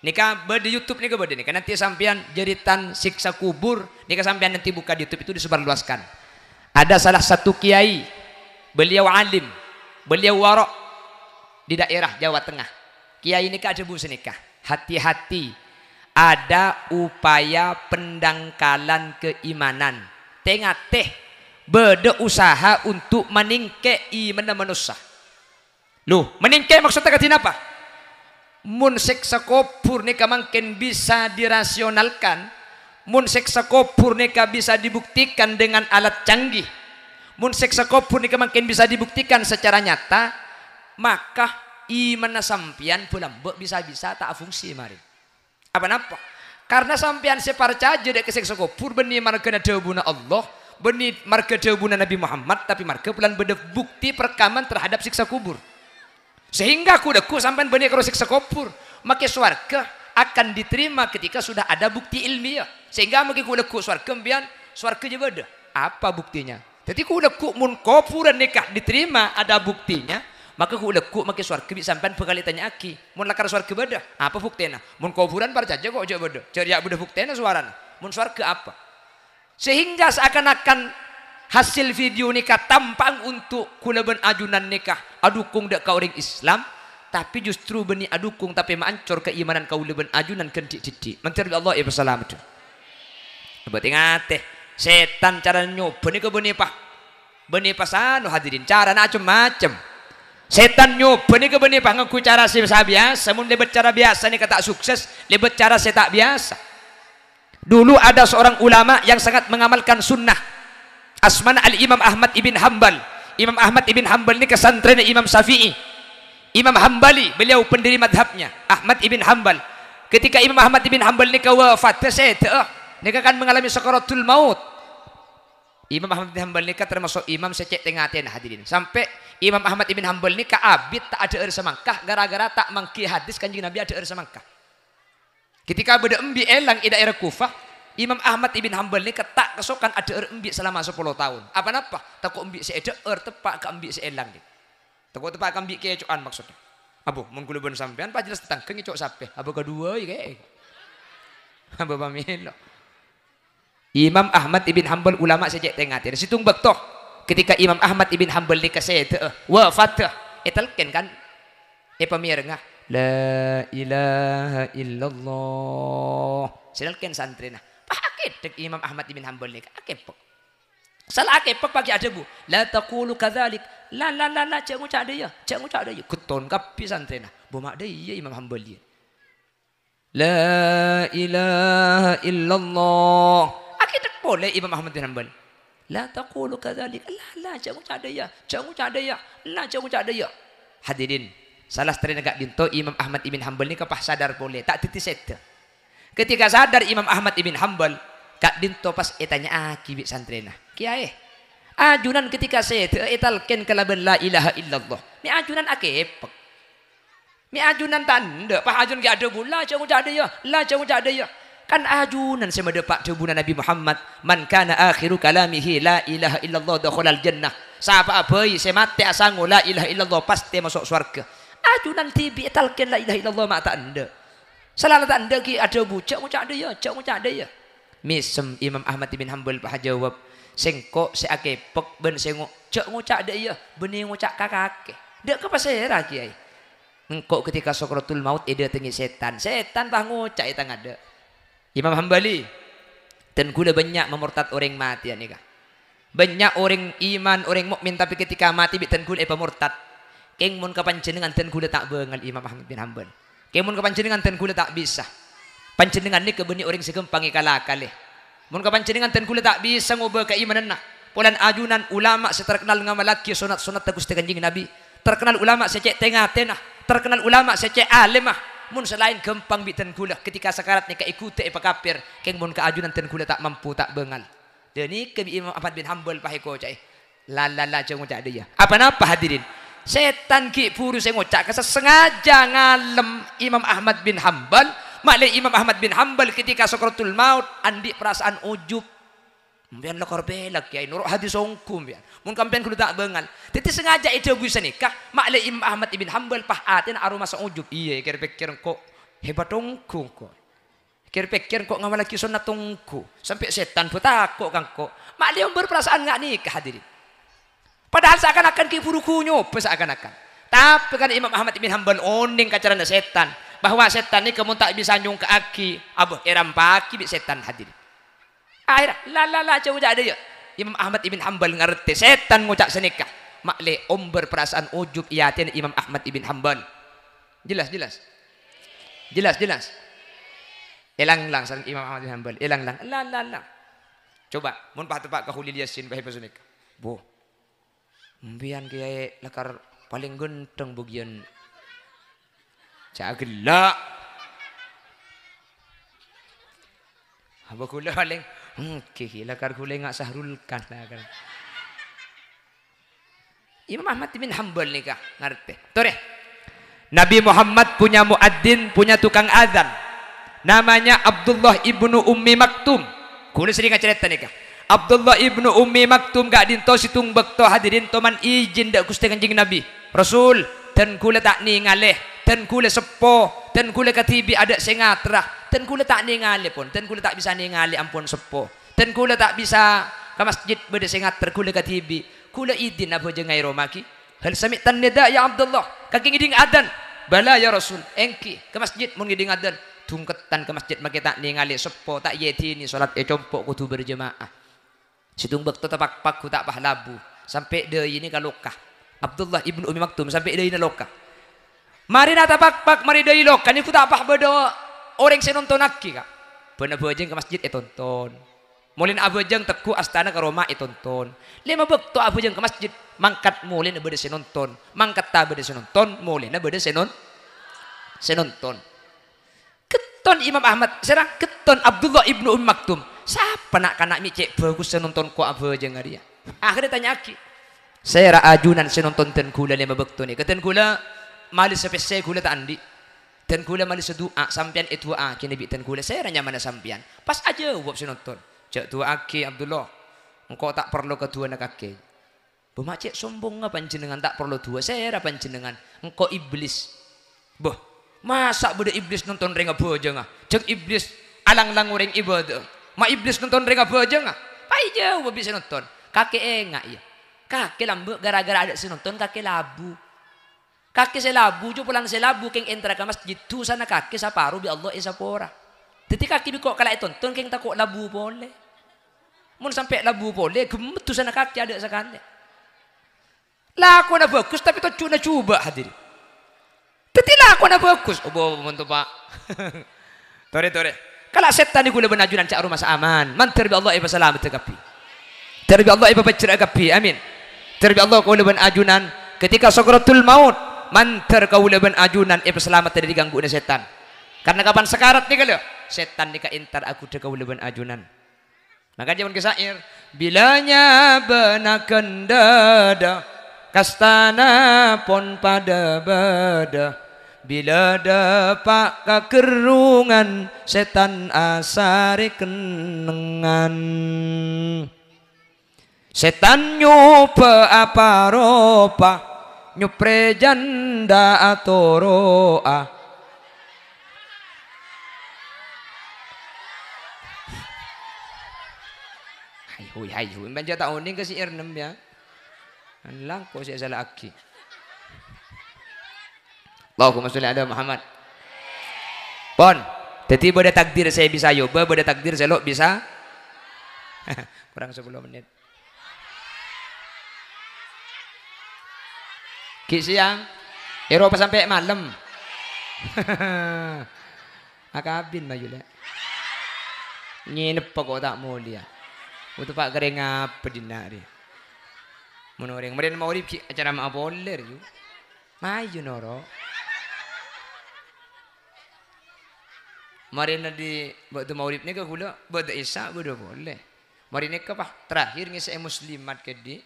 Nèka bâdâ YouTube nèka bâdâ nèka. Nanti sampèyan jhâritan siksa kubur, nèka sampèyan nanti buka di YouTube itu disebarluaskan. Ada salah satu kiai, beliau alim, beliau wara' di daerah Jawa Tengah. Kiai nèka adhâbu sanèka, "Hati-hati, ada upaya pendangkalan keimanan. Tè-ngatè, bâdâ usaha untuk manèngkè imanna manossa." Loh, manèngkè maksudnya kadhi napa? Mon sèksa kobhur nèka mangkèn bisa dirasionalkan, mon sèksa kobhur nèka bisa dibuktikan dengan alat canggih, mon sèksa kobhur nèka mangkèn bisa dibuktikan secara nyata, maka imanna sampèyan bâ-lambâ' bisa-bisa ta' afungsi marèn. Apa napa? Karna sampèyan sè parcajâ dâ' ka sèksa kobhur bânnè marghâna dhâbuna Allah, bânnè marghâ dhâbuna Nabi Muhammad, tapè marghâ polana bâdâ bukti perekaman terhadap siksa kubur. Sehingga ghu-lagghu' sampèyan bânnè karo siksa kobhur, makè sowarghâ akan diterima ketika sudah ada bukti ilmiah. Sehingga makè ghu-lagghu' sowarghâ sampèyan, sowarghâ jhâ' bâdâ. Apa buktinya? Dhâddhi, ghu-lagghu' mon kobhurân nèka diterima, ada buktinya, maka ghu-lagghu' makè sowarghâ bi' sampèyan bhâkal ètanya'aghi, "Mon lakar sowarghâ bâdâ, apa buktèna? Mon kobhurân parcajâ kok jhâ' bâdâ, jhâ' rèya bâdâ buktèna sowarana. Mon sowarghâ apa?" Sehingga seakan-akan hasil video nèka tampa'na untuk kaulâ bân ajunan nèka adhukung dâ' ka orèng Islam, tapè justru bânnè adhukung tapè maancor kaimanan kaulâ bân ajunan ghân dhi'-dhiddhi'. Mandhâr bi' Allah èpasalamet. Bâ tè-ngatè, sètan carana nyobâ nèka bânnè pa-, bânnè pasano, hadirin, carana cem-macem. Sètan nyoba nèka bânnè pas ngangghuy cara sè sa-biyasa, mon lèbât cara biyasa nèka ta' sukses, lèbât cara sè ta' biyasa. Dulu ada seorang ulama yang sangat mengamalkan sunnah. Asmana Al-Imam Ahmad ibn Hambal. Imam Ahmad ibn Hambal nèka santrèna Imam Syafi'i. Imam Hambali, beliau pendiri madhabnya, Ahmad ibn Hambal. Ketika Imam Ahmad ibn Hambal nèka wafat, sèdhâ'â, nèka kan mengalami sakaratul maut. Imam Ahmad bin Hambal nèka termasuk imam sè cè' tè-ngatèna, hadirin. Sampè' Imam Ahmad ibn Hambal nèka abit ta' adhâ'âr samangka gara-gara ta' mangghi hadis Kanjeng Nabi adhâ'âr samangka. Ketika bâdâ embi' èlang è daerah Kufah, Imam Ahmad ibn Hambal nèka ta' kasokan adhâ'âr embi' selama sapolo taon. Apa napa? Tako' embi' sè èdhâ'âr teppa' ka embi' sè èlang nèka. Tako' teppa' ka embi' kèco'an maksudnya. Abu, mon kaulâ bân sampèyan pas jelas tatangghâ ngèco' sapè? Abâ kaduwâ, yâ, kè. Abâ pamèlo. Imam Ahmad ibn Hambal ulama sè cè' tè-ngatèna. Sèttong bâkto, ketika Imam Ahmad ibn Hambal nèka sèdhâ'â, wafat, ètalkèn kan, èpamèrèngnga, "La ilaha illallah." Sè nalkèn santrèna. Pas akèdhek Imam Ahmad ibn Hambal nèka, akèpèk. Sala akèpèk pas ghi' adhâbu, "La taqulu kadzalik." "La, la, la, la, jhâ' ngoca' dâ' iyâ, jhâ' ngoca' dâ' iyâ." Ghetton kabbhi santrèna. Bo ma' dâ' iyâ Imam Hambal iyâ. "La ilaha illallah." Akèdhek polè Imam Ahmad bin Hambal. "La taqulu kadzalik." "La, la, jhâ' ngoca' dâ' iyâ, jhâ' ngoca' dâ' iyâ. La, jhâ' ngoca' dâ' iyâ." Hadirin, sala satèya ka'dinto Imam Ahmad ibn Hambal nèka pas sadar polè, ta' dhâddhi sèdhâ. Ketika sadar Imam Ahmad ibn Hambal, ka'dinto pas ètanya'aghi bi' santrèna, "Kèyaè, ajunan ketika sèdhâ'â ètalkèn kalabân la ilaha illallah, mè' ajunan akèpèk?" Mè' ajunan ta' endâ', pas ajunan ghi' adhâbu, "La, jhâ' ngoca' dâ' iyâ, la, jhâ' ngoca' dâ' iyâ." Kan ajunan sè madhâpa' dhâbuna Nabi Muhammad, "Man kana akhiru kalamihi la ilaha illallah dakhalal jannah." Sapa'a bhâi sè matè asango la ilaha illallah pastè maso' sowarghâ. Ajunan dhibi' ètalkèn la ilaha illallah ma' ta' endâ'. Sala ta' endâ' ghi' adhâbu, "Jhâ' ngoca' dâ' iyâ, jhâ' ngoca' dâ' iyâ." Mèsem Imam Ahmad bin Hambal pas ajâwâb, "Sèngko' sè akèpèk bân sè ngo-, jhâ' ngoca' dâ' iyâ, bânnè ngoca' ka kakè. Dâ' ka pasèra, Kèyaè?" Engko' ketika sakaratul maut èdâtengngè sètan. Sètan pas ngoca' è tang adâ'. Imam Hambali, "Dân kaulâ bânnya' mamortad orèng matè nèka. Bânnya' orèng iman, orèng mukmin, tapè ketika matè bi' dân kaulâ èpamortad." Kèng mon ka panjhennengngan dân kaulâ ta' bângal, Imam Ahmad bin Hambal. Kèng mon ka panjhennengngan dân kaulâ ta' bisa. Panjhennengngan nèka bânnè orèng sè ghâmpang èkala-kalè. Mon ka panjhennengngan dân kaulâ ta' bisa ngobâ kaimananna, polana ajunan ulama sè terkenal ngamallaghi sonnat-sonnatta Ghustè Kanjeng Nabi, terkenal ulama sè cè' tè-ngatèna, terkenal ulama sè cè' alèmma, mon sè laèn ghâmpang bi' dân kaulâ, ketika sakarat nèka èghudhâ èpakapèr, kèng mon ka ajunan dân kaulâ ta' mampu, ta' bângal. Ghânèka bi' Imam Ahmad bin Hambal pas èkoca'è, "La, la, la, jhâ' ngoca' dâ' iyâ." Apa napa, hadirin? Sètan ghi' buru sè ngoca' ka sè sengaja ngalem Imam Ahmad bin Hambal, ma'lè Imam Ahmad bin Hambal ketika sakaratul maut andi' parasaan ujub. Sampèyan lakar pèlak, Kèyaè, noro' hadis ongghu, sampèyan. Mon sampèyan ghulâ ta' bângal. Dhâddhi sengaja èdhâbuwi sanèka, ma'lè Imam Ahmad bin Hambal pas atèna aromasa ojub. Iyâ, kèr-pèkkèr engko' hebat ongghu engko'. Kèr-pèkkèr engko' ngamallaghi sonnat ongghu. Sampè' sètan bhâ tako' ka engko'. Ma'lè ombâr parasaan nga' nèka, hadirin. Padahal saakan-akan ghi' buru ghun nyoba saakan-akan. Tapè kan Imam Ahmad bin Hambal onèng ka carana sètan, bahwa sètan nèka mon ta' bisa nyongka'aghi, abâ, èrampa'aghi bi' sètan, hadirin. Akhèrra, "La, la, la, jhâ' ngoca' dâ' iyâ." Imam Ahmad ibn Hambal ngartè sètan ngoca' sanèka. Ma'lè ombâr parasaan ojub è atèna Imam Ahmad ibn Hambal. Jelas, jelas? Jelas, jelas? Èlang-lang sareng Imam Ahmad ibn Hambal, èlang-lang. La, la, la. Coba, mon pa-, teppa' ka Kholil Yasin, bâ, bâ sanèka. Bo. Sampèyan, Kèyaè, lakar palèng ghântheng bâgiyân. Jhâ' ghellâ'. Apa ghulâ palèng, "Èngghi, lakar ghulâ nga' Sahrul Kan, lakar." Imam Ahmad bin Hambal nèka ngartè. Torè. Nabi Muhammad punya muadzin, punya tukang adzan. Namanya Abdullah ibnu Ummi Maktum. Ghulâ serrèng acarèta nèka. Abdullah ibnu Ummi Maktum ka'dinto sèttong bâkto, hadirin, toman ijin dâ' Ghustè Kanjeng Nabi. "Rasul, dân ghulâ ta' nèngalè, dân ghulâ seppo, dân ghulâ kadhibi' adâ' sè ngaterra, dân ghulâ ta' nèngalè, pon, dân ghulâ ta' bisa nèngalè, ampon seppo. Dân ghulâ ta' bisa ka masjid bâdâ sè ngater ghulâ kadhibi'. Ghulâ idin abhâjânga è roma ghi." "Hal sami'tan nida, ya Abdullah? Kakè ngèdhing adzan?" "Bala, ya Rasul." "Èngghi, ka masjid mon ngèdhing adzan." Dhungketan ka masjid makè ta' nèngalè seppo, ta' èdhinè salat è compo' kodhu berjamaah. Sèttong bâkto tapakpak ghu ta' pas labu, sampè' dâjâna kaloka. Abdullah ibnu Ummi Maktum sampè' dâina loka. Marèna tapakpak marè dâi loka nèko ta' pas bâdâ orèng sè nontonnaghi, Ka'. Bân abhâjâng ka masjid ètonton. Molèna abhâjâng tegghu' astana ka roma ètonton. Lèma bâkto abhâjâng ka masjid, mangkat molèna bâdâ sè nonton. Mangkatta bâdâ sè nonton, molèna bâdâ sè non-, sè nonton. Ghetton Imam Ahmad, sèra ghetton Abdullah ibnu Ummi Maktum. Sapa na'-kana' mè' cè' bhâghussa nonton ko' abhâjâng arèya? Akhèrra ètanya'aghi, "Sèra ajunan sè nonton dân ghulâ lèma bâkto nèka?" "Dân ghulâ malèssa pèssè, ghulâ ta' andi'. Dân ghulâ malèssa du'a, sampèyan èdu'aaghi bi' dân ghulâ. Sèra nyamana sampèyan?" Pas ajâwâb sè nonton, "Jhâ' du'aaghi, Abdullah. Engko' ta' parlo ka du'ana kakè." "Bâ, ma' cè' sombongnga panjhennengngan, ta' parlo du'a. Sèra panjhennengngan?" "Engko' iblis." "Bâh, masa' bâdâ iblis nonton rèng abhâjângnga? Jhâng iblis alanglang orèng ibâdâ'â. Ma' iblis nonton rèng abhâjângnga?" Pas èjâwâb bi' sè nonton, "Kakè enga', yâ. Kakè lambâ' ghârâ-ghârâ adâ' sè nonton, kakè labu. Kakè sè labu, jhâ' polana sè labu kèng entara ka masjid, dhusana kakè saparo bi' Allah èsapora. Dhâddhi kakè bi' ko' kala ètonton kèng tako' labu polè. Mon sampè' labu polè, ghemmet dhusana kakè adâ' sakalè." Lakona bhâghus, tapè tojjhuna jhubâ', hadirin. Dhâddhi lakona bhâghus. Obo, mon to, Pa'. Torè, torè. Kala' sètan ghulâ bân ajunan ca'na aromasa aman. Mandhâr bi' Allah èpasalameddhâ kabbhi. Mandhâr bi' Allah èpabhâjhrâ'â kabbhi. Amin. Mandhâr bi' Allah kaulâ bân ajunan ketika sakaratul maut, mandhâr kaulâ bân ajunan èpasalameddhâ dâri gangguanna sètan. Karna kapan sakarat nèka, lho, sètan nèka entar aghudhâ kaulâ bân ajunan. Maka jhâman ka syair, "Bilâ nyabâna ghândhâdhâ, kastana pon padâ bâdâ. Bilâ dâpa' ka gherrungan, sètan asarè kennengngan. Sètan nyobâ aparopa, nyoprè jhândhâ atoro'a." Hai, hui, hai, hui. Bân jhâ' ta' onèng ka syair nem, yâ. Langkong sè èsala'aghi. Allahumma sholli ala Muhammad. Pon. Dhâddhi bâdâ takdir sè bisa èobâ, bâdâ takdir sè lo' bisa. Kurang sapolo mennit. Ghi' sèyang. Èro pas sampè' malem. Akabin mayu, Lè'. Ngènep pokok ta' molèya. Oto pa' karè ngapa dinna' rè. Mon orèng marèna maghrib ghi' acara ma'a polè rè, yu. Mayu noro'. Marèna dhi bâdâ maghrib nèka ghulâ, bâdâ isya bâdâ polè. Marè nèka, Pa', terakhir ngèsè'è muslimat kèdhi'.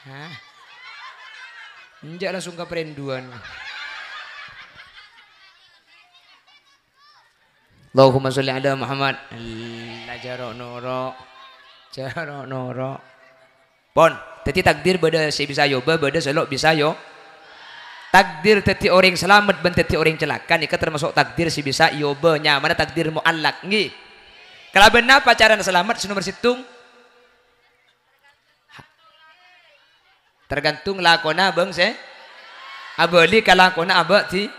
Hah? Enjâ' langsung ka parenduan. Allahumma sholli ala Muhammad. Allah, jhâ' ro' noro'. Jhâ' ro' noro'. Pon, dhâddhi takdir bâdâ sè bisa èobâ, bâdâ sè lo' bisa èo-, takdir dhâddhi orèng salamet bân dhâddhi orèng calaka nèka tamaso' takdir sè bisa èobâ, nyamana takdir mu'allak, ngghi. Kalabân napa carana salamet? Sè nomer sèttong, tergantung lakona bângsa. Abâli ka lakona abâ' dhi-,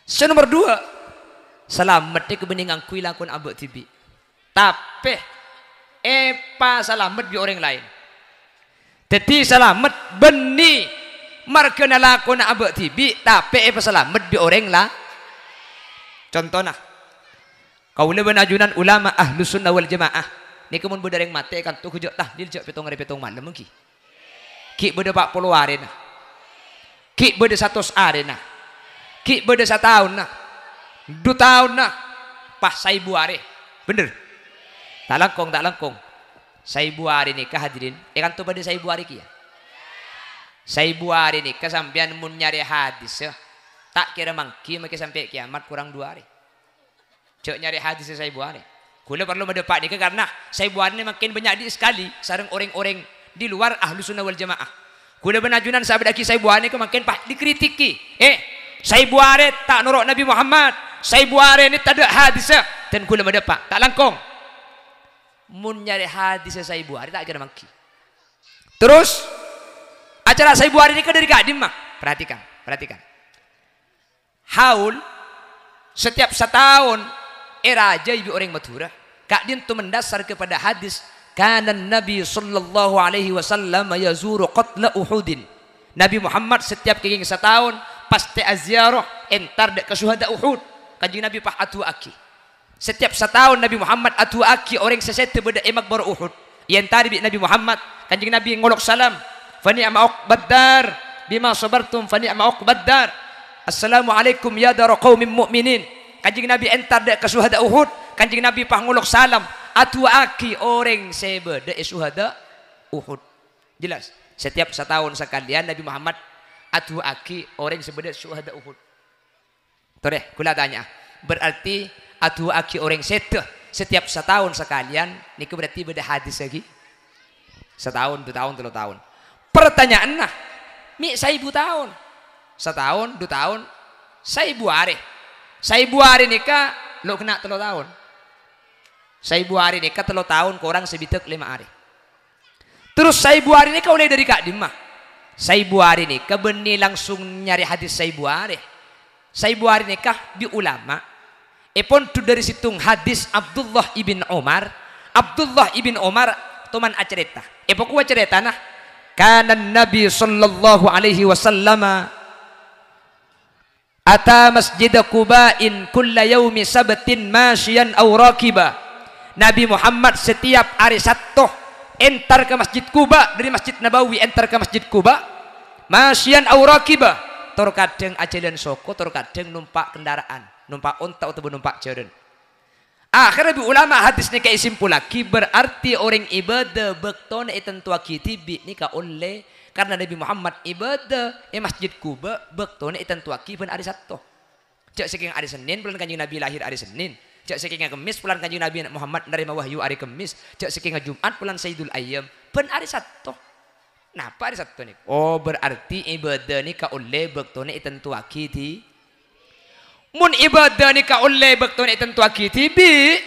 sè nomer dua, salamet nèka bânnè ngangghuy lakona abâ' dhibi'. Tapè èpasalamet bi' orèng laèn. Dhâddhi salamet bânnè marghâna lakona abâ' dhibi', tapè èpasalamet bi' orèng la-, contona, kaulâ bân ajunan ulama Ahlus Sunnah wal Jamaah nèka mon bâdâ rèng matè è kanto ghâjâ' tahlil jhâ' pètto arè pètto malem, ènggi. Ghi' bâdâ pa' polo arèna. Ghi' bâdâ satos arèna. Ghi' bâdâ sataonna. Du taonna. Pas saèbu arè. Bhender? Ta' langkong, ta' langkong. Saèbu arè nèka, hadirin. È kanto bâdâ saèbu arè kèya. Saèbu arè nèka sampèyan mon nyarè hadissa, ta' kèra mangghi makè sampè' kèyamat korang du arè. Jhâ' nyarè hadis sè saèbu arè. Ghulâ parlo madâpa' nèka karna saèbu arè nè mangkèn bânnya' dhi' sakalè sareng orèng-orèng di luar Ahlus Sunnah wal Jamaah. Ghulâ bân ajunan sè abâdâ'aghi saèbu arè nèka mangkèn pas dikritiki. Eh, saèbu arè ta' noro' Nabi Muhammad, saèbu arè nè tadâ' hadissa, dân ghulâ madâpa'. Ta' langkong. Mon nyarè hadis sè saèbu arè ta' kèra mangghi. Terus, acara saèbu arè nèka dâri ka'dimma? Perhatikan, perhatikan. Haul Setiap sataon èrajâi bi' orèng Madhurâ. Ka'dinto mendasar kepada hadis, "Kana Nabi sallallahu alaihi wasallam yazuru qatla Uhudin." Nabi Muhammad setiap kèngèng sataon pastè aziarah entar dâ' ka syuhada Uhud. Kanjeng Nabi pas adu'aaghi. Setiap sataon Nabi Muhammad adu'aaghi orèng sè sèdhâ bâdâ è maqbarah Uhud. Èentarè bi' Nabi Muhammad, Kanjeng Nabi ngolok salam, "Fa ni'ma uqbad dar, bima sabartum fa ni'ma uqbad dar. Assalamualaikum ya dara qaumin mu'minin." Kanjeng Nabi entar dâ' ka syuhada Uhud, Kanjeng Nabi pas ngolok salam, adu'aaghi orèng sè bâdâ è syuhada Uhud. Jelas? Setiap sataon sakalèyan Nabi Muhammad adu'aaghi orèng sè bâdâ syuhada Uhud. Torè, kaulâ atanya'a. Berarti adu'aaghi orèng sèdhâ setiap sataon sakalèyan, nèko berarti bâdâ hadis lagi. Sataon, du taon, tello taon. Pertanyaanna, mè' saèbu taon? Sataon, du taon, saèbu arè. Saèbu arè nèka lo' ghenna' tello taon. Saèbu arè nèka tello taon korang sabidhâk lèma arè. Terros saèbu arè nèka ollè dâri ka'dimma? Saèbu arè nèka bânnè langsung nyarè hadis saèbu arè. Saèbu arè nèka bi' ulama èpondhut dâri sèttong hadis Abdullah ibn Umar. Abdullah ibn Umar toman acarèta. Èpakowat carètana, "Kana Nabi sallallahu alaihi wasallama ata masjida Quba'in kulla yaumi sabtin masyiyan aw rakiba." Nabi Muhammad setiap arè Satto entar ka Masjid Quba, dâri Masjid Nabawi entar ka Masjid Quba, masyiyan aw rakiba, tor kadhâng ajhâlân soko, tor kadhâng nompa' kendaraan, nompa' onta' otabâ nompa' jhârân. Akhèrra bi' ulama hadis nèka èsimpullaghi, berarti orèng ibâdâ bâktona ètantowaghi dhibi' nèka ollè, karna Nabi Muhammad ibâdâ è Masjid Quba bâktona ètantowaghi bân arè Satto. Jhâ' sakèng arè Sennèn polana Kanjeng Nabi lahir arè Sennèn, jhâ' sakèngnga Kemmès polana Kanjeng Nabi Muhammad narèma wahyu arè Kemmès, jhâ' sakèngnga Jum'at polana Sayyidul Ayyam bân arè Satto. Napa arè Satto nèko? Oh, berarti ibâdâ nèka ollè bâktona ètantowaghi dhi-, Mon ibâdâ nèka ollè bâktona ètantowaghi dhibi',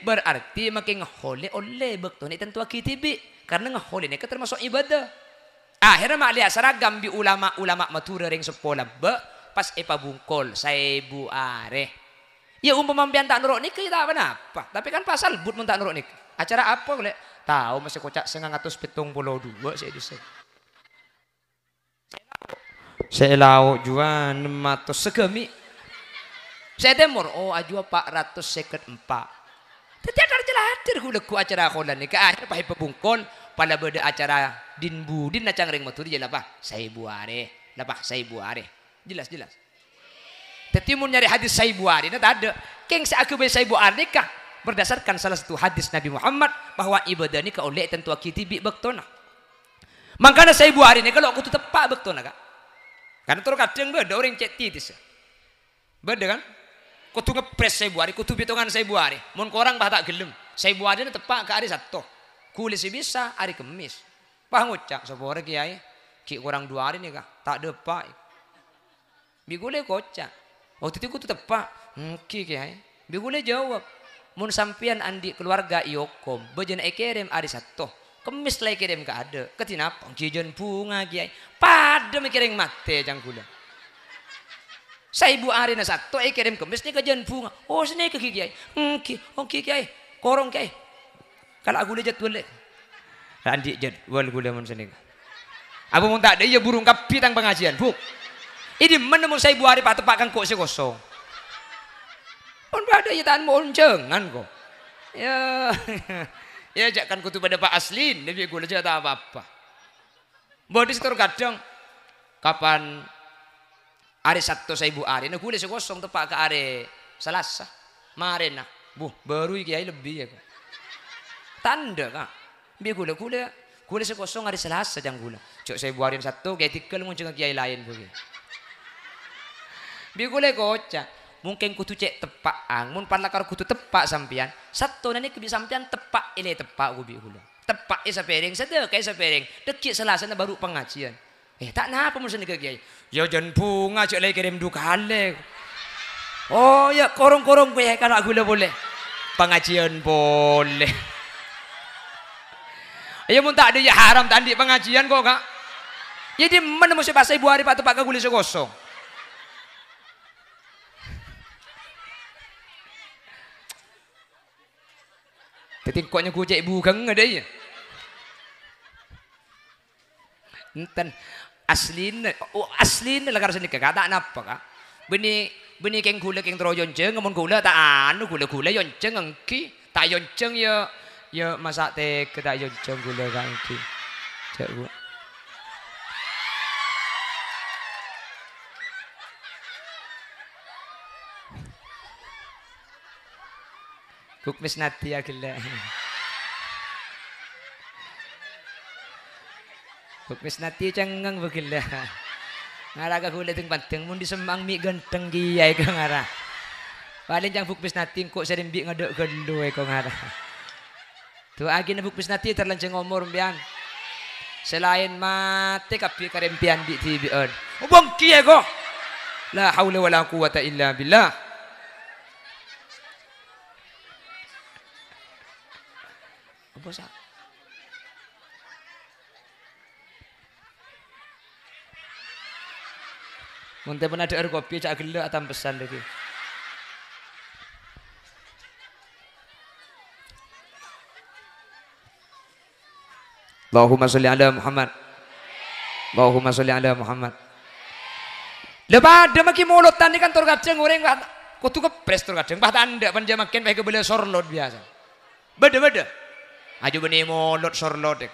berarti makè ngaholè ollè bâktona ètantowaghi dhibi', karna ngaholè nèka tamaso' ibâdâ. Akhèrra ma' lè asaragam bi' ulama-ulama Madhurâ rèng seppo labbâ', pas èpabungkol saèbu arè. Ya, ompama sampèyan ta' noro' nèka, ya ta' ponapa, tapè kan pas albut mon ta' noro' nèka. Acara apa, Lè'? Tao, masè koca' sangang atos pèttong polo duwâ' sè èdhissa'. Sè è lao' juwâ nem atos sagâmè'. Sè è tèmor, oh, ajuwâ pa' ratos sèket empa'. Dhâddhi adhâr-caladdhâr ghu-lagghu acara akholan nèka, akhèr pas èpabungkol, pola bâdâ acara din-budin nacang rèng Madhurâ, ya la pa, saèbu arè, la pa, saèbu arè. Jelas, jelas. Dhâddhi mon nyarè hadis saèbu arèna tadâ'. Kèng sè aghâbây saèbu arè nèka berdasarkan salah satu hadis Nabi Muhammad bahwa ibâdâ nèka ollè ètantowaghi dhibi' bâktona. Mangkana saèbu arè nèka lo' kodhu teppa' bâktona, Ka'. Karna tor kadhâng bâdâ orèng cè' titissa. Bâdâ, kan? Kodhu ngepres saèbu arè, kodhu bitongan saèbu arè. Mon korang, bâ, ta' ghellem. Saèbu arèna teppa' ka arè Satto. Ghulâ sè bisa arè Kemmès. Bâ, ngoca', "Saporana, Kèyaè? Ghi' korang du arè nèka, ta' dâpa'." Bi' ghulâ èkoca', "Oh, dhâddhi kodhu teppa'?" "Èngghi, Kèyaè." Bi' ghulâ jâwâb, "Mon sampèyan andi' kalowarga èokom, bâjâna èkèrèm arè Satto, Kemmès la èkèrèm kaadâ', kadhi napa?" "Èngghi jân bhunga, Kèyaè." Padâ mè' kèrèng matè, ca'na ghulâ. Saèbu arèna Satto èkèrèm Kemmès nèka jân bhunga. "Oh, sanèka ghi, Kèyaè?" "Èngghi, èngghi, Kèyaè. Korong, Kèyaè." Kala' ghulâ jadwal, Lè'. Ta' andi' jadwal ghulâ mon sanèka. Apa mon ta' dâ' iyâ burung kabbhi tang pangajiân, Bu'. È dimma mon saèbu arè pa-, teppa' ka engko' sè kosong? Mon padâ iyâ ta' mon jhângan, ko'. Ya. Ya, jhâ' kan kodhu padâ pa' aslina bi' ghulâ jhâ' ta' apa-apa. Bâdâ sè tor kadhâng, kapan arè Satto saèbu arèna ghulâ sè kosong teppa' ka arè Salasa. Marèna, "Bu, bârui, Kèyaè, lebbi, ya, ko'." Tandhâ, Ka'. Bi' ghulâ, ghulâ, ghulâ sè kosong arè Salasa, ca'na ghulâ. Jhâ' saèbu arèna Satto, Kèyaè, tèghâl ngonjhângnga Kèyaè laèn, Bu, Kèyaè. Bi' ghulâ èkoca', "Mon kèng kodhu cè' teppa'an, mon pallakar kodhu teppa' sampèyan, Sattona nèka bi' sampèyan teppa' èlè teppa', ko', bi' ghulâ." Teppa'è sapèrèng, sadhâkaè sapèrèng, dhâggi' Salasana bâru' pangajiân. Eh, ta' napa mon sanèka, Kèyaè? Ya, jân bhunga jhâ' la èkèrèm du kalè. Oh, ya, korong-korong, Kèyaè, kala' ghulâ polè. Pangajiân polè. Ya, mon ta' dâ' iyâ haram ta' andi' pangajiân, ko', Ka'. Ya, dimma mon sè pas saèbu arè pa-, teppa' ka ghulâ sè kosong? Dhâddhi engko' nyenggu cè' bhughângnga dâ' iyâ. Enten. Aslina, oh, aslina la karo sanèka, Ka', ta' napa, Ka'. Bânnè, bânnè kèng ghulâ kèng terro èyonjhâng, mon ghulâ ta' anu, ghulâ-ghulâ èyonjhâng èngghi. Ta' èyonjhâng yâ, yâ masa' tegghâ ta' èyonjhâng ghulâ, Ka', èngghi. Jhâ' ghu-, Bu' Misnati yâ ghellâ'. Bu' Misnati cengngeng bâ ghellâ'. Ngara ka ghulâ dhâng-pandhâng, mon dhisemma'an mè' ghântheng kèya èko ngara. Palèng ca'na Bu' Misnati engko' sè rembi' ngadâ' ghâllu èko ngara. Du'aaghi na Bu' Misnati èdhâr lanjhâng omor, sampèyan. Sè laèn matè kabbhi karèmpèyan bi'-dhibi'ân. Obâng kèya èko. La haula wala quwwata illa billah. Apa sa-, Mon tèpon adhâ'âr kopi, ca' ghellâ' atampesan dhâggi'. Allahumma sholli ala Muhammad. Allahumma sholli ala Muhammad. Lha padâ maghi molodhân nèka kan tor kadhâng orèng, Pak, kodhu keprès tor kadhâng. Pas ta' endâ' panjhâ mangkèn pas èkabâlâ sorlot biyasa. Bâdâ, bâdâ. Ajâ bânnè molod sorlot, è.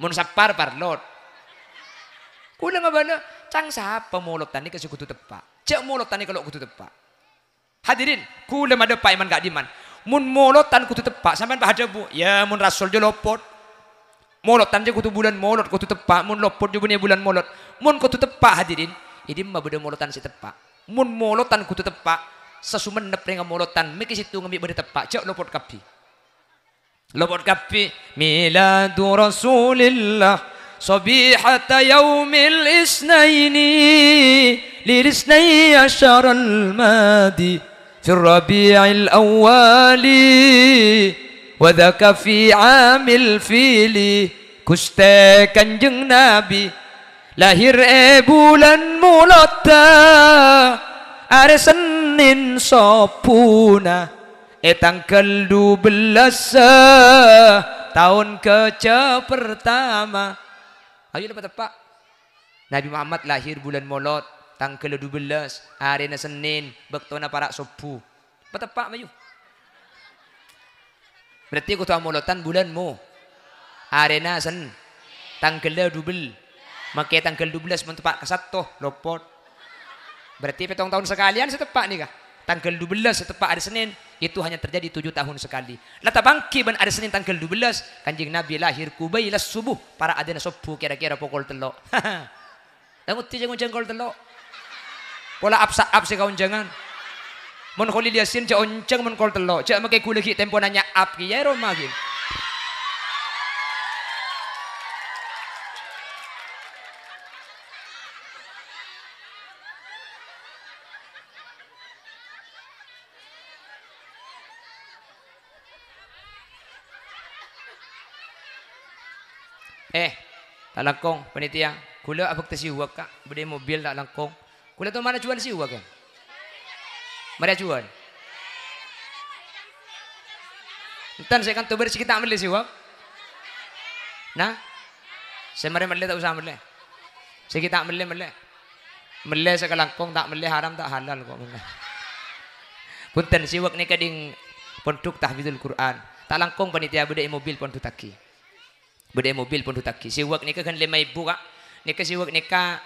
Mon sappar, parlot. Kaulâ ngabâlâ, ca'na sapa molodhân nèka sè kodhu teppa'? Jhâ' molodhân nèka lo' kodhu teppa'. Hadirin, kaulâ madâpa' è man ka'dimman. Mon molodhân kodhu teppa', sampèyan pas adhâbu, "Yâ, mon rasul jâ lopot." Molodhân jâ kodhu bulân molod, kodhu teppa', mon lopot jâ bânnè bulân molod. Mon kodhu teppa', hadirin, è dimma bâdâ molodhân sè teppa'? Mon molodhân kodhu teppa', sasumennep rèng molodhân, mèkkè sèttonga mè' bâdâ teppa', jhâ' lopot kabbhi. Lopot kabbhi. Miladu Rasulillah, sabihata yaumil isnaini, lil isnai asyaral madi, fir rabi'il awwali, wa dzaka fi amil fili. Ghustè Kanjeng Nabi lahèr è bulân Molodda, arè Sennèn sobbhuna. È tangghâl dubellâs, taon ghâjâ pertama. Ayo, la pateppa'. Nabi Muhammad lahèr bulân Molod, tangghâl dubellâs, arèna Sennèn, bâktona para' sobbhu. Pateppa', mayu. Berarti kodhu amolodhân bulân Mo-, arèna Sen-, tangghâl dubel-, mangkè tangghâl dubellâs mon teppa' ka Satto, lopot. Berarti pèttong taon sakalèyan sè teppa' nèka. Tangghâl dubellâs sè teppa' arè Sennèn, itu hanya terjadi tujuh tahun sekali. La tapangghi bân arè Sennèn tangghâl dubellâs, Kanjeng Nabi lahèr qubailas subuh, para' adâna sobbhu kèra-kèra pokol tello'. La ngoddi jhâng-onjhâng kol tello'. Pola ap-sa'ap sè kaonjhângan. Mon Kholil Yasin jhâ' onjhâng mon kol tello'. Jhâ' mangkè ghulâ ghi' tempona nya'ap kèya è roma ghi'. Eh, ta' langkong, panitia. Ghulâ abhâkta siwak, Ka'. Bâdâ è mobil ta' langkong. Ghulâ toman ajhuwâl siwak, Ka'? Marè ajhuwâl. Enten sè kanto bâr sè ghi' ta' mellè siwak? Nah? Sè marè mellè ta' osa mellè. Sè ghi' ta' mellè, mellè. Mellè sakalangkong, ta' mellè haram, ta' halal kok. Bhunten, siwak nèka ding Pondhuk Tahfidzul Qur'an. Ta' langkong panitia bâdâ è mobil pondhuttaghi. Bâdâ è mobil pondhuttaghi. Siwak nèka ghân lèma èbu, Ka'. Nèka siwak nèka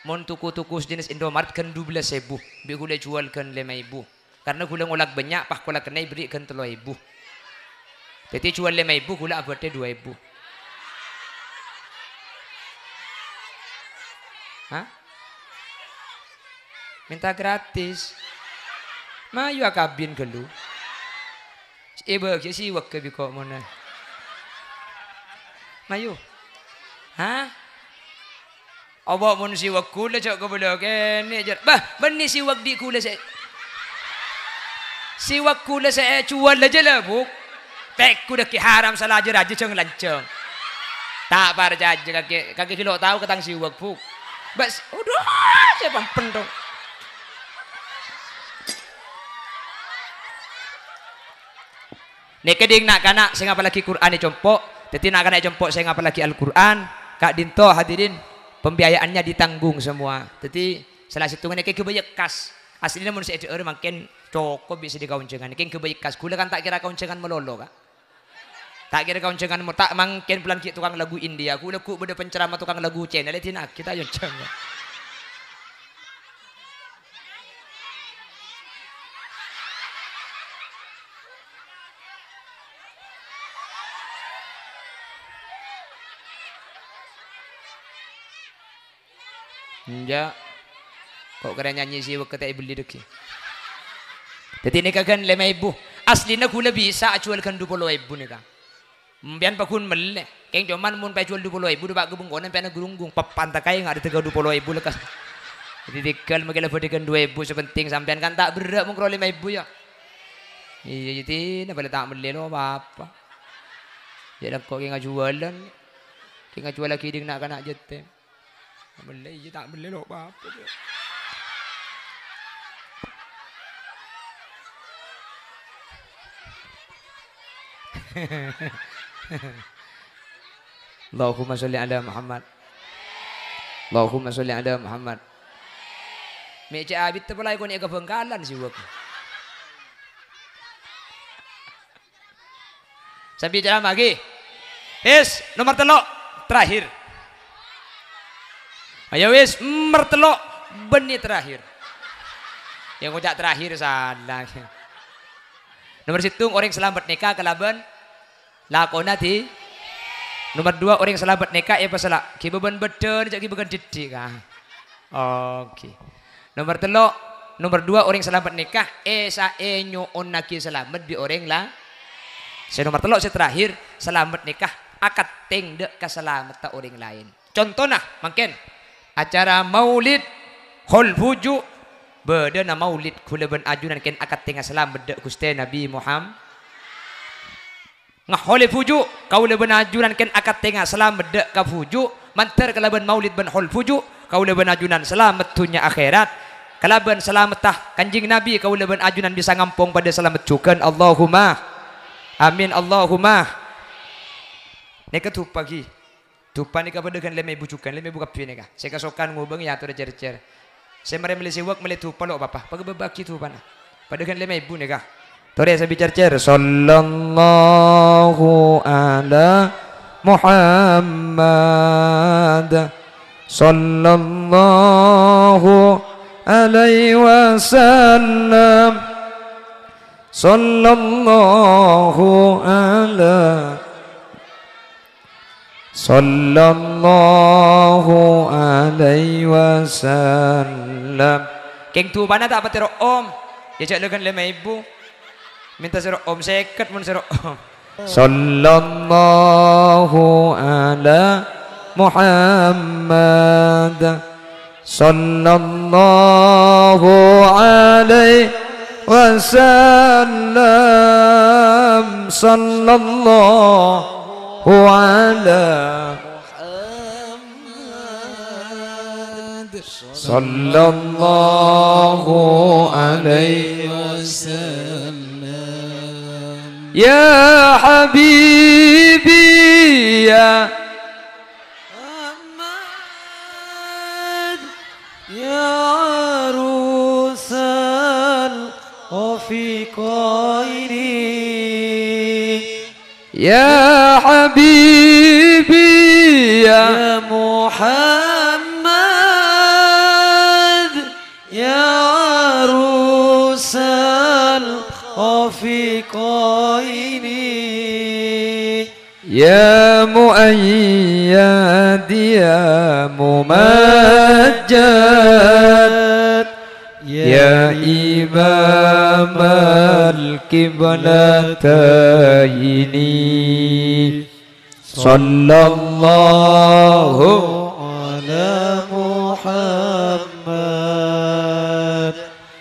mon toko-toko sejenis Indomaret ghân dubellâs èbu. Bi' ghulâ juwâl ghân lèma èbu. Karna ghulâ ngolak bânnya', pas kola kennèng èberri' ghân tello èbu. Dhâddhi juwâl lèma èbu, ghulâ abâdhâ dua èbu. Hah? Mènta gratis. Mayu akabin ghâllu. Èbâghi siwak bi' ko' monna. Mayu. Hah? Apa mon siwak ghulâ jhâ' kabâlâ kènè', jâr. Bâh, bânnè siwak dhi' ghulâ sè, siwak ghulâ sè èjuwâl jâ la, Bu'. Tèggu dhâggi' haram sala jâ rajâ jâng-lanjâng. Ta' parcajâ kakè, kakè ghi' lo' tao ka tang siwak, Bu'. Bâ' s-, adhu, sè pampen, dong. Nèka dhing na'-kana' sè ngapallaghi Qur'an è compo', dhâddhi na'-kana' è compo' sè ngapallaghi Al-Qur'an, ka'dhinto hadirin, pembiayaannya ditanggung semua. Dhâddhi sala sèttongnga nèka ghâbây kas. Aslina mon sè èdhâ'âr mangkèn cokop bi' sè dikaonjhângan. Nèka ghâbây kas. Ghulâ kan ta' kèra kaonjhângan malolo, Ka'. Ta' kèra kaonjhângan mo-, ta' mangkèn bulân ghi' tokang lagu India. Ghulâ ghu' bâdâ penceramah tokang lagu China, lè dina'aghi ta' onjhâng. Enjâ'. Ko' kèra nyanyi siwek ta' èbelli dhâggi'. Dhâddhi nèka ghân lèma èbu. Aslina ghulâ bisa ajhuwâl ghân du polo èbu nèka. Empèyan paghun mellè. Kèng coma mon pas èjhuwâl du polo èbu dâpa' ka bengkona empèyan agrunggung. Pèpanta kaè nga' dâddhi ka du polo èbu lekkas. Dhâddhi tèghâl makè la bâdâ ghân du èbu, sè pentèng sampèyan kan ta' berrâ' mon karo lèma èbu, yâ. Iyâ, iyâ, dinah bâli ta' mellè lo' pa-apa. Yâ, lengko' kèng ajhuwâlân. Kèng ajhuwâl aghi dhing na'-kana' jhâtè. Mellè iyâ, ta' mellè lo' pa-apa, Cè'. Allahumma sholli ala Muhammad. Allahumma sholli ala Muhammad. Mè' cè' abit polaè konè' ka Bangkalan siwek. Sambi ceramah, ghi. Wis, nomer tello', terakhir. Ayo, wis, nomer tello', bânnè terakhir. Yâ, ngoca' terakhir sala. Nomer sèttong, orèng salamet nèka kalabân lakona di-, nomer dua, orèng salamet nèka èpasala, ghibâ bân bâddhân, jhâ' ghibâ ghân dhiddhi', Ka'. Oke. Nomer tello', nomer dua, orèng salamet nèka, èsa-, ènyo'onnaghi salamet bi' orèng la-, sè nomer tello', sè terakhir, salamet nèka, akatèng dâ' kasalameddhâ orèng laèn. Contona, mangkèn, acara maulid, haul fuju', bâdâna maulid, ghulâ bân ajunan kèng akatènga salamet dâ' Ghustè Nabi Muham-, Ngaholè fuju', kaulâ bân ajunan kèng akatènga salamet dâ' ka fuju', mandhâr kalabân maulid bân haul fuju', kaulâ bân ajunan salamet dhunnya akhèrat. Kalabân salameddhâ Kanjeng Nabi, kaulâ bân ajunan bisa ngampong padâ salamet jhughân. Allahumma amin, Allahumma. Nèka dupa, ghi. Dupa nèka padâ ghân lèma èbu jhughân, lèma èbu kabbhi nèka. Sè kasokan ngobâng, yâ, atorè jhâr-jhâr. Sè marè mellè sèwak, mellè dupa lo' pa-apa. Paghâbâbâ'âghi dupana. Padâ ghân lèma èbu nèka. Torè sambi jhâr-jhâr. Sallallahu ala Muhammad. Sallallahu alaihi wasallam. Sallallahu ala Sallallahu alaihi wasallam. Kèng dupana ta' patè ro'om. Yâ, jhâ' lèghân lèma èbu. Mènta sè ro'om sèket mon sè ro'om. Sallallahu ala Muhammad. Sallallahu alaihi wasallam. Sallallahu ala Muhammad. Sallallahu alaihi wasallam. Ya habibi ya Muhammad, ya arusal rafiqaini. Ya habibi ya Muhammad, ya arusal rafiqaini. Ya muayyad ya mumajjad, ya imamal qiblataini. Sallallahu ala Muhammad.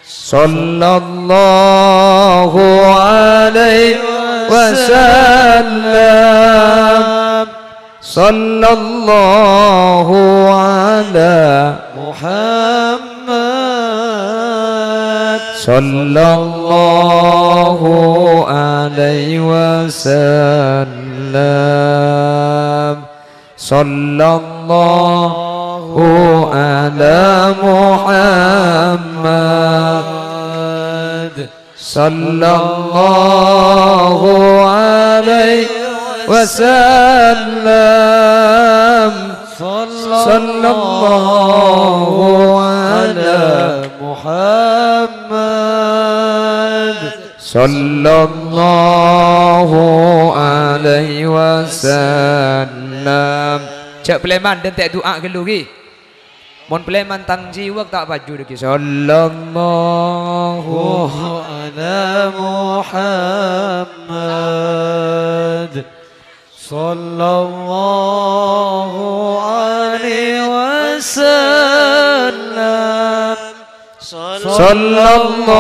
Sallallahu alaihi wasallam. Sallallahu ala Muhammad. Sallallahu alaihi wasallam. Sallallahu ala Muhammad. Sallallahu alaihi wasallam. Sallallahu ala Muhammad. Sallallahu alaihi wasallam. Jhâ' paleman, dhânte' du'a ghâllu, ghi. Mon paleman tang jiwâk ta' paju, dhâggi'. Sallallahu ala Muhammad. Sallallahu alaihi wasallam. Sallallahu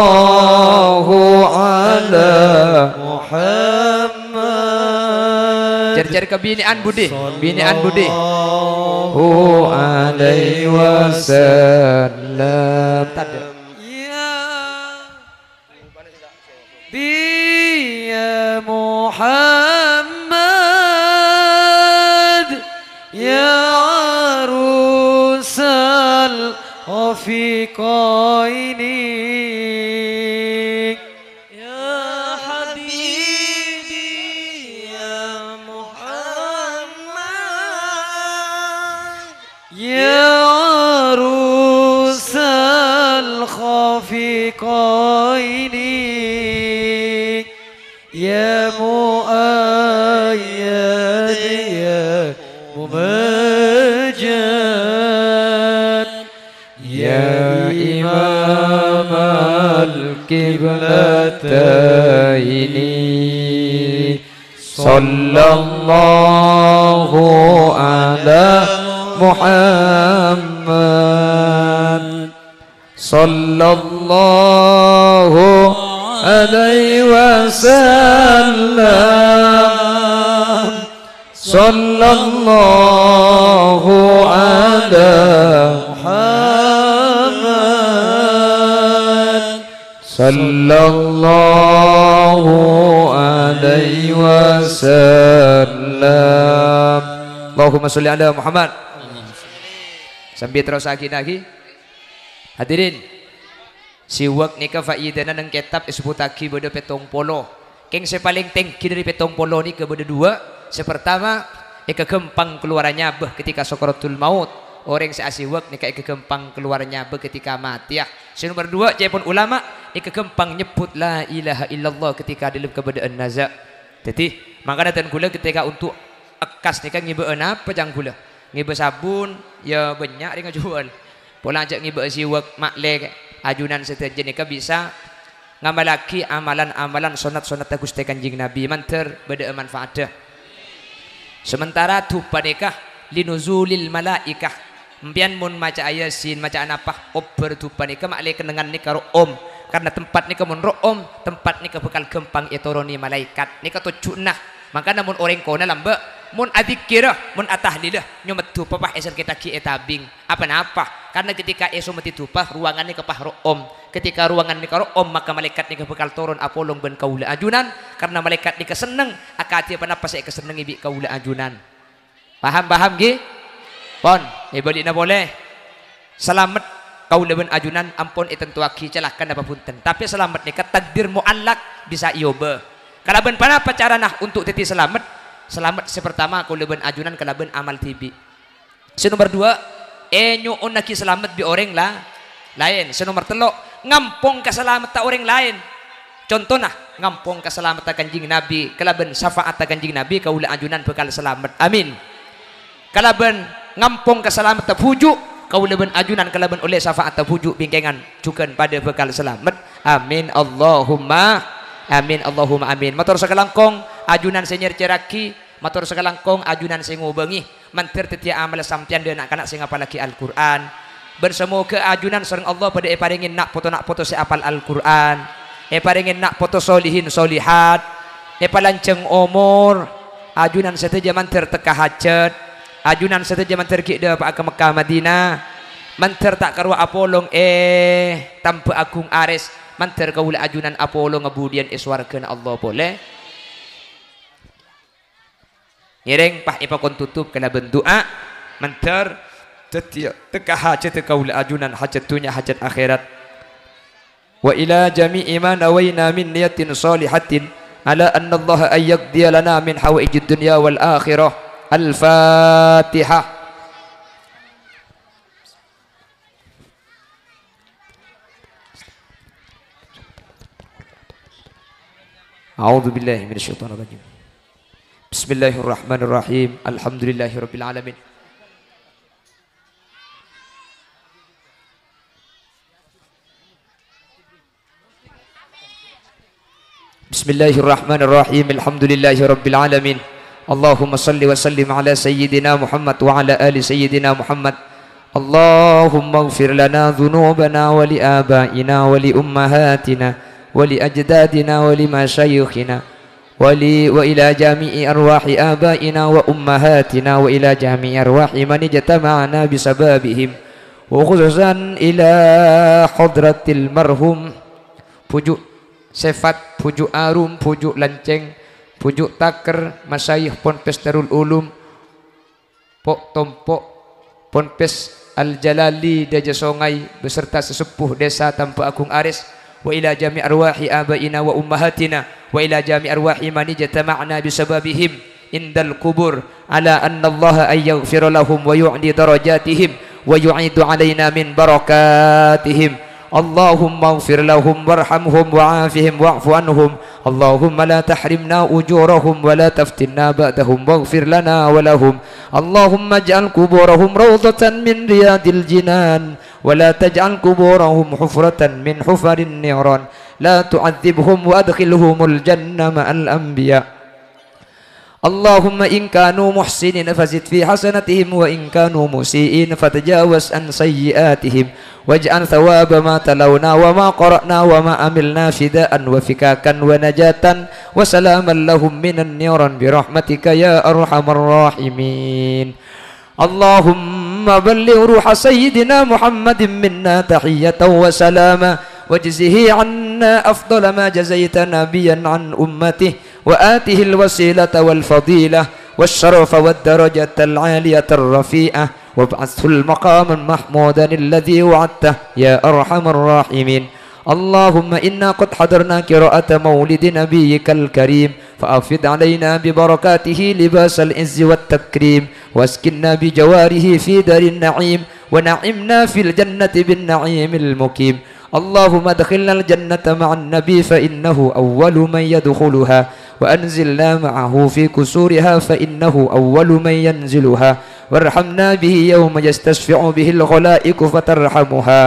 ala Muhammad. Jhâr-jhâr ka binè'an budi, binè'an budi. Sallallahu alaihi wasallam. Tadâ'. Ya. Bi ya Muhammad, ya arusal khafiqaini. Ya habibi, ya Muhammad. Ya arusal khafiqaini, ya muayyad, ya mumajjad, ya imamal qiblataini. Sallallahu ala Muhammad. Sallallahu alaihi wasallam. Sallallahu ala Muhammad. Sallallahu alaihi wasallam. Allahumma sholli ala Muhammad. Sambi terrossaghi, ghi. Hadirin, siwak nèka faidana neng kètab èsebbhuttaghi bâdâ pèttong polo. Kèng sè palèng tèngghi dâri pèttong polo nèka bâdâ duwâ'. Sè partama, èkaghâmpang kalowar nyabâ ketika sakaratul maut. Orèng sè asiwak nèka èkaghâmpang kalowar nyabâ ketika matèya. Sè nomer duwâ', ca'èpon ulama, èkaghâmpang nyebbhut la ilaha illallah ketika dâlem kabâdâ'ân naza'. Dhâddhi, mangkana dân kaulâ ketika untuk ekkas nèka ngibâ'â napa, ca'na kaulâ? Ngibâ sabun, ya bânnya' rèng ajhuwâl. Pola jhâ' ngibâ'â siwak, ma'lè ajunan sadhâjâ nèka bisa ngamallaghi amalan-amalan sonnat-sonnatta Ghustè Kanjeng Nabi, mandhâr bâdâ'â manfaatta. Sementara dupa nèka linuzulil malaikah. Empèyan mon maca'a Yasin, maca'a napa, obbhâr dupa nèka ma'lè kennengngan nèka ro'om, karna tempat nèka mon ro'om, tempat nèka bhâkal ghâmpang ètoronè malaèkat. Nèka tojjhuna. Mangkana mon orèng kona lambâ', mon adzikkira, mon atahlila, nyomet dupa pas èsèrkèttaghi è tabing. Apa-napa? Karna ketika èsomeddhi dupa, ruangan nèka pas ro'om. Ketika ruangan nèka ro'om, maka malaèkat nèka bhâkal toron apolong bân kaulâ ajunan, karna malaèkat nèka senneng akadhi ponapa sè èkasennengngè bi' kaulâ ajunan. Paham, paham, ghi? Pon, èbâli'na polè. Salamet kaulâ bân ajunan ampon ètantowaghi calaka napa bhunten. Tapè salamet nèka takdir mu'allak, bisa èobâ. Kalabân ponapa carana untuk dhâddhi salamet? Salamet sè partama kaulâ bân ajunan kalabân amal dhibi'. Sè nomer duwâ', ènyo'onnaghi salamet bi' orèng la-, laèn. Sè nomer tello', ngampong kasalametta orèng laèn. Contona, ngampong kasalametta Kanjeng Nabi kalabân syafa'atta Kanjeng Nabi, kaulâ ajunan bhâkal salamet. Amin. Kalabân ngampong kasalametta bhuju', kaulâ bân ajunan kalabân ollè syafa'atta bhuju' bingkèngan jhughân padâ bhâkal salamet. Amin, Allahumma amin, Allahumma amin. Mator sakalangkong ajunan sè nyèr-cèrraghi, mator sakalangkong ajunan sè ngobângè. Mandhâr dhâddhiyâ amalla sampèyan dâ' na'-kana' sè ngapallaghi Al-Qur'an. Bân samoghâ ajunan sareng Allah padâ èparèngè na' poto-na' poto sè apal Al-Qur'an, èparèngè na' poto solihin solihat, èpalanjhâng omor. Ajunan sadhâjâ mandhâr tekka hajhât, ajunan sadhâjâ mandhâr ghi' dâpa'a ka Mekkah Madinah. Mandhâr ta' karowa apolong è tamba agung arès, mandhâr kaulâ ajunan apolonga budhiyân è sowarghâna Allah polè. Ngèrèng pas èpakon totop kalabân du'a, mandhâr dhâddhiyâ tekka hajhâddhâ kaulâ ajunan, hajhât dhunnya, hajhât akhèrat. Wa ila jami'i ma nawaina min niyatin shalihatin ala annallaha an yaqdiya lana min hawaijid dunya wal akhirah. Al-Fatihah. A'udzubillahi minasyaitonirrajim. Bismillahirrahmanirrahim. Alhamdulillahirabbil alamin. Bismillahirrahmanirrahim. Alhamdulillahirabbil alamin. Allahumma shalli wa sallim ala sayyidina Muhammad wa ala ali sayyidina Muhammad. Allahumma ighfir lana dzunubana wa li abaina wa li ummahatina wa li ajdadina wa li masyayikhina wa li, wa ila jami'i arwahi abaina wa ummahatina wa ila jami'i arwahi man ijtama'na bisababihim, wa khususan ila hadratil marhum Bhuju' Sèfat, Bhuju' Arum, Bhuju' Lancèng, Bhuju' Taker, Masyayikh Ponpes Darul Ulum, Po'-, Tompo', Ponpes Al-Jalali, Dâjâ Songay, beserta sesepuh desa Tamba Agung Arès, wa ila jami' arwahi abaina wa ummahatina, wa ila jami' arwahi man ijtama'na bisababihim indal qubur, ala annallaha an yaghfira lahum wa yu'li darajatihim wa yu'idu alaina min barakatihim. Allahumma ighfir lahum warhamhum wa'afihim wa'fu anhum. Allahumma la tahrimna ujurahum wa la taftinna ba'dahum waghfir lana wa lahum. Allahumma ij'al quburahum rawdatan min riyadil jinan wa la taj'al quburahum hufratan min hufarin niran. La tu'adzibhum wa adkhilhumul jannah ma'al anbiya. Allahumma in kanu muhsinin fazid fi hasanatihim wa in kanu musi'in fatajawaz an sayyi'atihim waj'al thawaba ma talawna wa ma qara'na wa ma amilna fidaan wa fikakan wa najatan wa salaman lahum minan niran bi rahmatika ya arhamar rahimin. Allahumma balligh ruha sayyidina Muhammadin minna tahiyyatan wa salama, wajzihi anna afdala ma jazaita nabiyyan an ummatihi, wa atihil wasilata wal fadilah, wasyarafa wad darajatal aliyatar rafi'ah, wab'athul maqaman mahmudan alladzi wa'adtah, ya arhamar rahimin. Allahumma inna qad hadarna qira'ata maulidi nabiyyikal karim, fa afid alaina bi barakatihi libasal izzi wat takrim, wa askinna bi jawarihi fi darin na'im, wa na'imna fil jannati bin na'imil mukim. Allahumma adkhilnal jannata ma'an nabi fa innahu awwalu man yadkhuluha, wa anzilna ma'ahu fi qusuriha fa innahu awwalu man yanziluha, warhamna bihi yawma yastasfi'u bihil khalaiqu fatarhamuha.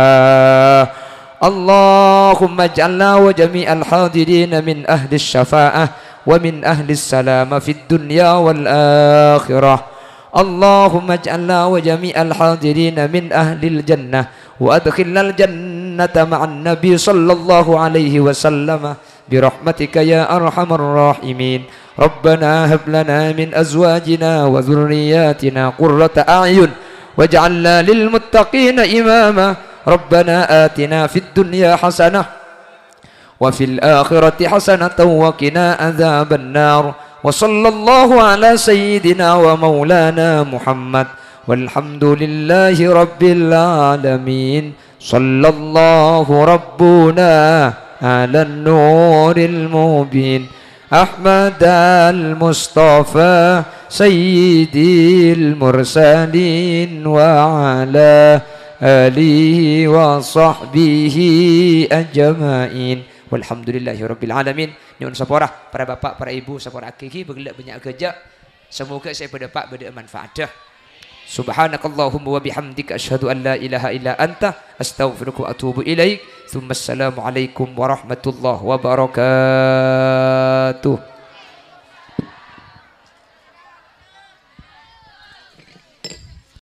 Allahumma ij'alna wa jami'al hadirina min ahlis syafa'ah wa min ahlis salama fid dunya wal akhirah. Allahumma ij'alna wa jami'al hadirina min ahlil jannah wa adkhilnal jannata ma'an nabi sallallahu alaihi wasallam. Bi rahmatika ya arhamar rahimin. Rabbana hab lana min azwajina wa dzurriyyatina qurrata a'yun waj'alna lil muttaqina imama. Rabbana atina fid dunya hasanah wa fil akhirati hasanatan wa qina adzabannar. Wa sallallahu ala sayyidina wa maulana Muhammad. Walhamdulillahi rabbil alamin. Sallallahu rabbuna ala nuril mubin Ahmadal Mustafa sayyidil mursalin wa ala alihi wa sahbihi ajma'in. Walhamdulillahi rabbil alamin. Nyo'on sapora, para bapa', para ibu, sapora akhi, bâgellâ' bânnya' ghâjâ. Samoga sè bâdâ pa-, bâdâ manfaatdhâ. Subhanakallahumma wa bihamdika asyhadu an la ilaha illa anta astaghfiruka wa atubu ilaik. Tsumma assalamualaikum warahmatullahi wabarakatuh.